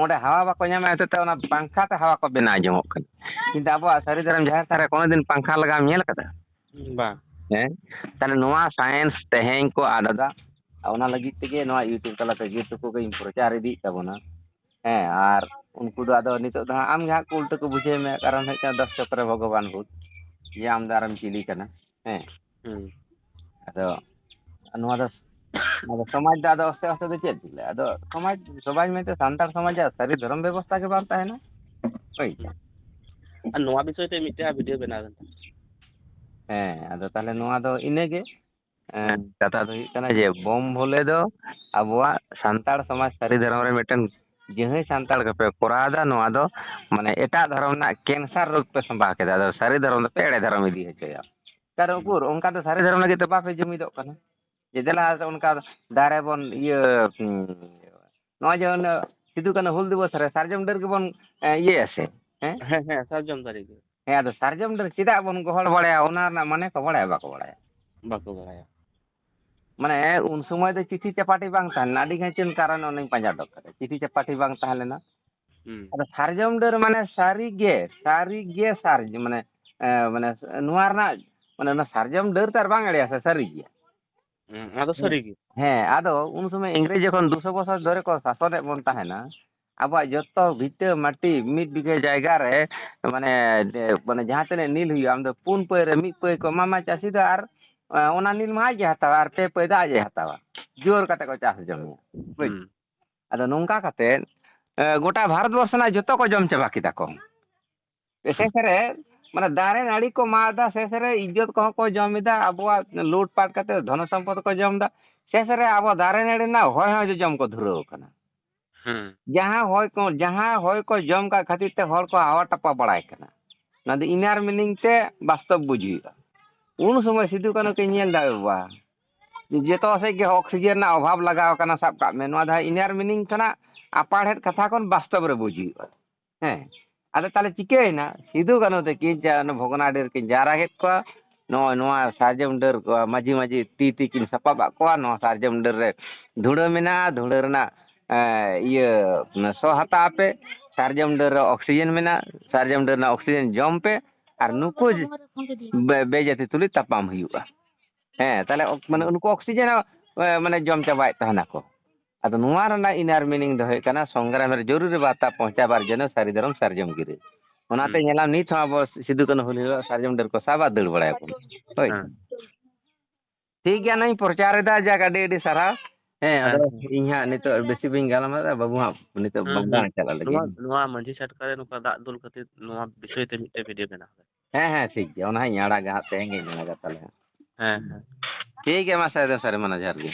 ᱚᱸᱰᱮ ᱦᱟᱣᱟ ᱵᱟᱠᱚ ᱧᱟᱢᱟ, ᱦᱚᱛᱮᱡ ᱛᱮ ᱚᱱᱟ ᱯᱟᱝᱠᱷᱟ ᱛᱮ ᱦᱟᱣᱟ ᱠᱚ ᱵᱮᱱᱟᱣ ᱡᱚᱝᱚᱜ ᱠᱟᱱᱟ᱾ ᱠᱤᱱᱛᱩ ᱟᱵᱚᱣᱟᱜ ᱥᱟᱹᱨᱤ ᱫᱷᱚᱨᱚᱢ ᱡᱟᱦᱮᱨ ᱛᱷᱟᱱ ᱨᱮ ᱠᱳᱱᱳ ᱫᱤᱱ ᱯᱟᱝᱠᱷᱟ ᱞᱟᱜᱟᱣ ᱮᱢ ᱧᱮᱞ ᱠᱟᱫᱟ? ᱵᱟᱝ᱾ ᱦᱮᱸ, ᱛᱟᱦᱞᱮ ᱱᱚᱣᱟ science ᱛᱮᱦᱮᱧ ᱠᱚ ᱟᱫ ᱮᱫᱟ᱾ ᱚᱱᱟ ᱞᱟᱹᱜᱤᱫ ᱛᱮᱜᱮ ᱱᱚᱣᱟ YouTube ᱛᱟᱞᱟᱛᱮ ᱡᱮᱴᱩᱠᱩ ᱜᱤᱧ ᱯᱨᱚᱪᱟᱨ ᱤᱫᱤᱭᱮᱫ ᱛᱟᱵᱚᱱᱟ᱾ ᱦᱮᱸ, ᱟᱨ ᱩᱱᱠᱩ ᱫᱚ ᱟᱫᱚ ᱱᱤᱛᱚᱜ ᱫᱚ ᱦᱟᱸᱜ ᱟᱢ ᱜᱮ ᱦᱟᱸᱜ ᱠᱚ ᱩᱞᱴᱟᱹ ᱠᱚ ᱵᱩᱡᱷᱟᱹᱣ ᱢᱮᱭᱟ, ᱠᱟᱨᱚᱱ ᱦᱩᱭᱩᱜ ᱠᱟᱱᱟ ᱫᱚᱥ ᱪᱚᱠᱨᱮ ᱵᱷᱚᱜᱚᱵᱟᱱ ᱵᱷᱩᱛ, ᱡᱮ ᱟᱢ ᱫᱚ ᱟᱨᱮᱢ ᱪᱤᱞᱤ ᱠᱟᱱᱟ᱾ ᱦᱮᱸ᱾ ᱦᱩᱸ᱾ ᱟᱫᱚ ᱱᱚᱣᱟ ᱫᱚ, ᱱᱚᱣᱟ ᱫᱚ ᱥᱚᱢᱟᱡᱽ ᱫᱚ ᱟᱫᱚ ᱟᱥᱛᱮ ᱟᱥᱛᱮ ᱫᱚ ᱪᱮᱫ ᱪᱤᱠᱟᱹᱜᱼᱟ? ᱟᱫᱚ ᱥᱚᱢᱟᱡᱽ, ᱥᱚᱢᱟᱡᱽ ᱢᱮᱱᱛᱮ ᱥᱟᱱᱛᱟᱲ ᱥᱚᱢᱟᱡᱽ ᱨᱮᱭᱟᱜ ᱥᱟᱹᱨᱤ ᱫᱷᱚᱨᱚᱢ ᱵᱮᱵᱚᱥᱛᱷᱟ ᱜᱮ ᱵᱟᱝ ᱛᱟᱦᱮᱱᱟ᱾ ᱦᱳᱭ᱾ ᱦᱩᱸ᱾ ᱟᱨ ᱱᱚᱣᱟ ᱵᱤᱥᱚᱭ ᱛᱮ ᱢᱤᱫᱴᱮᱱ video ᱵᱮᱱᱟᱣ ᱵᱮᱱ᱾ ᱦᱮᱸ, ᱟᱫᱚ ᱛᱟᱦᱞᱮ ᱱᱚᱣᱟ ᱫᱚ ᱤᱱᱟᱹᱜᱮ᱾ ᱮᱸ, ᱠᱟᱛᱷᱟ ᱫᱚ ᱦᱩᱭᱩᱜ ᱠᱟᱱᱟ ᱡᱮ ᱵᱳᱢ ᱵᱷᱳᱞᱮ ᱫᱚ ᱟᱵᱚᱣᱟᱜ ᱥᱟᱱᱛᱟᱲ ᱥᱚᱢᱟᱡᱽ ᱥᱟᱹᱨᱤ ᱫᱷᱚᱨᱚᱢ ᱨᱮ ᱢᱤᱫᱴᱮᱱ ᱡᱟᱹᱦᱟᱹᱭ ᱥᱟᱱᱛᱟᱲ ᱜᱮᱯᱮ ᱠᱚᱨᱟᱣ ᱮᱫᱟ, ᱱᱚᱣᱟ ᱫᱚ ᱢᱟᱱᱮ ᱮᱴᱟᱜ ᱫᱷᱚᱨᱚᱢ ᱨᱮᱱᱟᱜ cancer ᱨᱳᱜᱽ ᱯᱮ ᱥᱟᱢᱵᱟᱣ ᱠᱮᱫᱟ, ᱟᱫᱚ ᱥᱟᱹᱨᱤ ᱫᱷᱚᱨᱚᱢ ᱫᱚᱯᱮ ᱮᱲᱮ ᱫᱷᱚᱨᱚᱢ ᱤᱫᱤ ᱦᱚᱪᱚᱭᱟ᱾ ᱠᱟᱨᱚᱱ ᱩᱠᱩᱨ ᱚᱱᱠᱟ ᱫᱚ ᱥᱟᱹᱨᱤ ᱫᱷᱚᱨᱚᱢ ᱞᱟᱹᱜᱤᱫ ᱛᱮ ᱵᱟᱯᱮ ᱡᱩᱢᱤᱫᱚᱜ ᱠᱟᱱᱟ᱾ ᱡᱮ ᱫᱮᱞᱟ ᱚᱱᱠᱟ ᱫᱟᱨᱮ ᱵᱚᱱ ᱤᱭᱟᱹ, ᱦᱩᱸ, ᱱᱚᱜᱼᱚᱭ ᱡᱮ ᱚᱱᱟ ᱥᱤᱫᱩ ᱠᱟᱹᱱᱦᱩ ᱦᱩᱞ ᱫᱤᱵᱚᱥ ᱨᱮ ᱥᱟᱨᱡᱚᱢ ᱰᱟᱹᱨ ᱜᱮᱵᱚᱱ, ᱮ, ᱤᱭᱟᱹᱭᱟ ᱥᱮ, ᱦᱮᱸ? ᱦᱮᱸ, ᱦᱮᱸ, ᱥᱟᱨᱡᱚᱢ ᱫᱟᱨᱮ ᱜᱮ᱾ ᱦᱮᱸ, ᱟᱫᱚ ᱥᱟᱨᱡᱚᱢ ᱰᱟᱹᱨ ᱪᱮᱫᱟᱜ ᱵᱚᱱ ᱜᱚᱦᱚᱲ ᱵᱟᱲᱟᱭᱟ, ᱚᱱᱟ ᱨᱮᱱᱟᱜ ᱢᱟᱱᱮ ᱠᱚ ᱵᱟᱲᱟᱭᱟ, ᱵᱟᱠᱚ ᱵᱟᱲᱟᱭᱟ? ᱵᱟᱠᱚ ᱵᱟᱲᱟᱭᱟ᱾ ᱢᱟᱱᱮ ᱩᱱ ᱥᱚᱢᱚᱭ ᱫᱚ ᱪᱤᱴᱷᱤ ᱪᱟᱯᱟᱴᱷᱤ ᱵᱟᱝ ᱛᱟᱦᱮᱸ ᱞᱮᱱᱟ, ᱟᱹᱰᱤ ᱜᱟᱱ ᱪᱮᱫ ᱠᱟᱨᱚᱱ ᱚᱱᱟᱧ ᱯᱟᱸᱡᱟ ᱩᱰᱩᱠ ᱠᱟᱫᱟ, ᱪᱤᱴᱷᱤ ᱪᱟᱯᱟᱴᱷᱤ ᱵᱟᱝ ᱛᱟᱦᱮᱸ ᱞᱮᱱᱟ᱾ ᱦᱩᱸ᱾ ᱟᱫᱚ ᱥᱟᱨᱡᱚᱢ ᱰᱟᱹᱨ ᱢᱟᱱᱮ ᱥᱟᱹᱨᱤ ᱜᱮ, ᱥᱟᱹᱨᱤ ᱜᱮ ᱥᱟᱨᱡᱚᱢ, ᱢᱟᱱᱮ, ᱮ, ᱢᱟᱱᱮ ᱱᱚᱣᱟ ᱨᱮᱱᱟᱜ, ᱢᱟᱱᱮ ᱚᱱᱟ ᱥᱟᱨᱡᱚᱢ ᱰᱟᱹᱨ ᱛᱚ ᱟᱨ ᱵᱟᱝ ᱮᱲᱮᱭᱟ ᱥᱮ, ᱥᱟᱹᱨᱤ ᱜᱮᱭᱟ᱾ ᱦᱩᱸ, ᱚᱱᱟ ᱫᱚ ᱥᱟᱹᱨᱤ ᱜᱮ᱾ ᱦᱮᱸ, ᱟᱫᱚ ᱩᱱ ᱥᱚᱢᱚᱭ ᱤᱝᱨᱮᱡᱽ ᱡᱚᱠᱷᱚᱱ ᱫᱩᱥᱚ ᱵᱚᱪᱷᱚᱨ ᱫᱷᱚᱨᱮ ᱠᱚ ᱥᱟᱥᱚᱱᱮᱫ ᱵᱚᱱ ᱛᱟᱦᱮᱱᱟ, ᱟᱵᱚᱣᱟᱜ ᱡᱚᱛᱚ ᱵᱷᱤᱴᱟᱹ ᱢᱟᱹᱴᱤ ᱢᱤᱫ ᱵᱤᱜᱷᱟᱹ ᱡᱟᱭᱜᱟ ᱨᱮ, ᱢᱟᱱᱮ, ᱡᱮ, ᱢᱟᱱᱮ ᱡᱟᱦᱟᱸ ᱛᱤᱱᱟᱹᱜ ᱱᱤᱞ ᱦᱩᱭᱩᱜᱼᱟ, ᱟᱢ ᱫᱚ ᱯᱩᱱ ᱯᱟᱹᱭ ᱨᱮ ᱢᱤᱫ ᱯᱟᱹᱭ ᱠᱚ ᱮᱢᱟᱢᱟ ᱪᱟᱹᱥᱤ ᱫᱚ, ᱟᱨ, ᱮ, ᱚᱱᱟ ᱱᱤᱞ ᱢᱟ ᱟᱡ ᱜᱮ ᱦᱟᱛᱟᱣᱟ, ᱟᱨ ᱯᱮ ᱯᱟᱹᱭ ᱫᱚ ᱟᱡ ᱮ ᱦᱟᱛᱟᱣᱟ᱾ ᱡᱳᱨ ᱠᱟᱛᱮ ᱠᱚ ᱪᱟᱥ ᱡᱚᱢᱮᱭᱟ᱾ ᱵᱩᱡᱽ? ᱦᱩᱸ᱾ ᱟᱫᱚ ᱱᱚᱝᱠᱟ ᱠᱟᱛᱮ, ᱮ, ᱜᱚᱴᱟ ᱵᱷᱟᱨᱚᱛ ᱵᱚᱨᱥᱚ ᱨᱮᱱᱟᱜ ᱡᱚᱛᱚ ᱠᱚ ᱡᱚᱢ ᱪᱟᱵᱟ ᱠᱮᱫᱟ ᱠᱚ᱾ ᱥᱮᱥ ᱨᱮ, ᱢᱟᱱᱮ, ᱫᱟᱨᱮ ᱱᱟᱹᱲᱤ ᱠᱚ ᱢᱟᱜ ᱮᱫᱟ, ᱥᱮᱥ ᱨᱮ ᱤᱡᱽᱡᱚᱛ ᱠᱚᱦᱚᱸ ᱠᱚ ᱡᱚᱢ ᱮᱫᱟ, ᱟᱵᱚᱣᱟᱜ ᱞᱩᱴ ᱯᱟᱴ ᱠᱟᱛᱮ ᱫᱷᱚᱱᱚ ᱥᱚᱢᱯᱚᱫ ᱠᱚ ᱡᱚᱢ ᱮᱫᱟ, ᱥᱮᱥ ᱨᱮ ᱟᱵᱚ ᱫᱟᱨᱮ ᱱᱟᱹᱲᱤ ᱨᱮᱱᱟᱜ ᱦᱚᱭ ᱦᱚᱸ ᱡᱚᱡᱚᱢ ᱠᱚ ᱫᱷᱩᱨᱟᱹᱣ ᱠᱟᱱᱟ᱾ ᱦᱩᱸ᱾ ᱡᱟᱦᱟᱸ ᱦᱚᱭ ᱠᱚ, ᱡᱟᱦᱟᱸ ᱦᱚᱭ ᱠᱚ ᱡᱚᱢ ᱠᱟᱜ ᱠᱷᱟᱹᱛᱤᱨ ᱛᱮ ᱦᱚᱲ ᱠᱚ ᱦᱟᱣᱟ ᱴᱟᱯᱟ ᱵᱟᱲᱟᱭ ᱠᱟᱱᱟ᱾ ᱚᱱᱟ ᱫᱚ inner meaning ᱛᱮ ᱵᱟᱥᱛᱚᱵ ᱵᱩᱡᱽ ᱦᱩᱭᱩᱜᱼᱟ᱾ ᱩᱱ ᱥᱚᱢᱚᱭ ᱥᱤᱫᱩ ᱠᱟᱹᱱᱦᱩ ᱠᱤᱱ ᱧᱮᱞ ᱮᱫᱟ, ᱮ ᱵᱟᱵᱟ, ᱡᱚᱛᱚ ᱥᱮᱫ ᱜᱮ oxygen ᱨᱮᱱᱟᱜ ᱚᱵᱷᱟᱵᱽ ᱞᱟᱜᱟᱣ ᱠᱟᱱᱟ, ᱥᱟᱵ ᱠᱟᱜ ᱢᱮ, ᱱᱚᱣᱟ ᱫᱚ inner meaning ᱠᱷᱚᱱᱟᱜ ᱟᱯᱟᱲᱦᱮᱫ ᱠᱟᱛᱷᱟ ᱠᱷᱚᱱ ᱵᱟᱥᱛᱚᱵ ᱨᱮ ᱵᱩᱡᱽ ᱦᱩᱭᱩᱜᱼᱟ᱾ ᱦᱮᱸ, ᱟᱫᱚ ᱛᱟᱦᱚᱞᱮ ᱪᱤᱠᱟᱹᱭᱮᱱᱟ? ᱥᱤᱫᱩ ᱠᱟᱹᱱᱦᱩ ᱛᱟᱹᱠᱤᱱ ᱡᱟ-, ᱚᱱᱟ ᱵᱷᱚᱜᱽᱱᱟᱰᱤ ᱨᱮᱠᱤᱱ ᱡᱟᱣᱨᱟ ᱠᱮᱫ ᱠᱚᱣᱟ, ᱱᱚᱜᱼᱚᱭ ᱱᱚᱣᱟ ᱥᱟᱨᱡᱚᱢ ᱰᱟᱹᱨ ᱠᱚ ᱢᱟᱹᱡᱷᱤ ᱢᱟᱹᱡᱷᱤ ᱛᱤ ᱛᱤ ᱠᱤᱱ ᱥᱟᱯᱟᱵ ᱟᱫ ᱠᱚᱣᱟ, ᱱᱚᱣᱟ ᱥᱟᱨᱡᱚᱢ ᱰᱟᱹᱨ ᱨᱮ ᱫᱷᱩᱲᱟᱹ ᱢᱮᱱᱟᱜᱼᱟ, ᱫᱷᱩᱲᱟᱹ ᱨᱮᱱᱟᱜ, ᱮ, ᱤᱭᱟᱹ, ᱥᱚ ᱦᱟᱛᱟᱣ ᱯᱮ, ᱥᱟᱨᱡᱚᱢ ᱰᱟᱹᱨ ᱨᱮ oxygen ᱢᱮᱱᱟᱜᱼᱟ, ᱥᱟᱨᱡᱚᱢ ᱰᱟᱹᱨ ᱨᱮᱱᱟᱜ oxygen ᱡᱚᱢ ᱯᱮ, ᱟᱨ ᱱᱩᱠᱩ ᱵᱮ-, ᱵᱮᱡᱟᱹᱛᱤ ᱛᱩᱞᱩᱡ ᱛᱟᱯᱟᱢ ᱦᱩᱭᱩᱜᱼᱟ᱾ ᱦᱮᱸ, ᱛᱟᱦᱞᱮ ᱚᱠ-, ᱢᱟᱱᱮ ᱦᱩᱸ᱾ ᱩᱱᱠᱩ oxygen ᱦᱚᱸ, ᱮ, ᱢᱟᱱᱮ ᱡᱚᱢ ᱪᱟᱵᱟᱭᱮᱫ ᱛᱟᱦᱮᱱᱟᱠᱚ᱾ ᱟᱫᱚ ᱱᱚᱣᱟ ᱨᱮᱱᱟᱜ inner meaning ᱫᱚ ᱦᱩᱭᱩᱜ ᱠᱟᱱᱟ, ᱥᱚᱝᱜᱨᱟᱢ ᱨᱮ ᱡᱚᱨᱩᱨᱤ ᱵᱟᱨᱛᱟ ᱯᱳᱸᱣᱪᱷᱟᱣ ᱵᱟᱨᱡᱚᱱᱮ ᱥᱟᱹᱨᱤ ᱫᱷᱚᱨᱚᱢ ᱥᱟᱨᱡᱚᱢ ᱜᱤᱨᱟᱹ᱾ ᱚᱱᱟᱛᱮ ᱦᱩᱸ᱾ ᱧᱮᱞᱟᱢ ᱱᱤᱛ ᱦᱚᱸ ᱟᱵᱚ ᱥᱤᱫᱩ ᱠᱟᱹᱱᱦᱩ ᱦᱩᱞ ᱦᱤᱞᱳᱜ ᱥᱟᱨᱡᱚᱢ ᱰᱟᱹᱨ ᱠᱚ ᱥᱟᱵᱟ, ᱫᱟᱹᱲ ᱵᱟᱲᱟᱭᱟᱠᱚ᱾ ᱦᱳᱭ᱾ ᱦᱮᱸ᱾ ᱴᱷᱤᱠ ᱜᱮᱭᱟ, ᱱᱚᱣᱟᱧ ᱯᱨᱚᱪᱟᱨ ᱮᱫᱟ, ᱡᱟᱠ ᱟᱹᱰᱤ ᱟᱹᱰᱤ ᱥᱟᱨᱦᱟᱣ᱾ ᱦᱮᱸ, ᱦᱮᱸ, ᱟᱫᱚ ᱦᱮᱸ᱾ ᱤᱧ ᱦᱟᱸᱜ ᱱᱤᱛᱚᱜ ᱵᱮᱥᱤ ᱵᱟᱹᱧ ᱜᱟᱞᱢᱟᱨᱟᱣᱟ, ᱵᱟᱹᱵᱩ ᱦᱟᱸᱜ ᱱᱤᱛᱚᱜ ᱦᱩᱸ, ᱵᱟᱝ ᱦᱩᱸ᱾ ᱪᱟᱞᱟᱜ ᱞᱟᱹᱜᱤᱫ᱾ ᱱᱚᱣᱟ, ᱱᱚᱣᱟ ᱢᱟᱹᱡᱷᱤ ᱪᱷᱟᱴᱠᱟ ᱨᱮ ᱱᱚᱝᱠᱟ ᱫᱟᱜ ᱫᱩᱞ ᱠᱷᱟᱹᱛᱤᱨ ᱱᱚᱣᱟ ᱵᱤᱥᱚᱭ ᱛᱮ ᱢᱤᱫᱴᱮᱱ video ᱵᱮᱱᱟᱣ ᱯᱮ᱾ ᱦᱮᱸ, ᱦᱮᱸ, ᱴᱷᱤᱠ ᱜᱮᱭᱟ, ᱚᱱᱟ ᱦᱟᱸᱜ ᱤᱧ ᱟᱲᱟᱜᱟ ᱦᱟᱸᱜ, ᱛᱮᱦᱮᱧ ᱜᱤᱧ ᱟᱲᱟᱜᱟ ᱛᱟᱦᱞᱮ ᱦᱟᱸᱜ᱾ ᱦᱮᱸ, ᱦᱮᱸ᱾ ᱴᱷᱤᱠ ᱜᱮᱭᱟ, ᱢᱟ ᱥᱟᱹᱨᱤ ᱫᱚ ᱥᱟᱹᱨᱤ, ᱢᱟ ᱡᱚᱦᱟᱨ ᱜᱮ᱾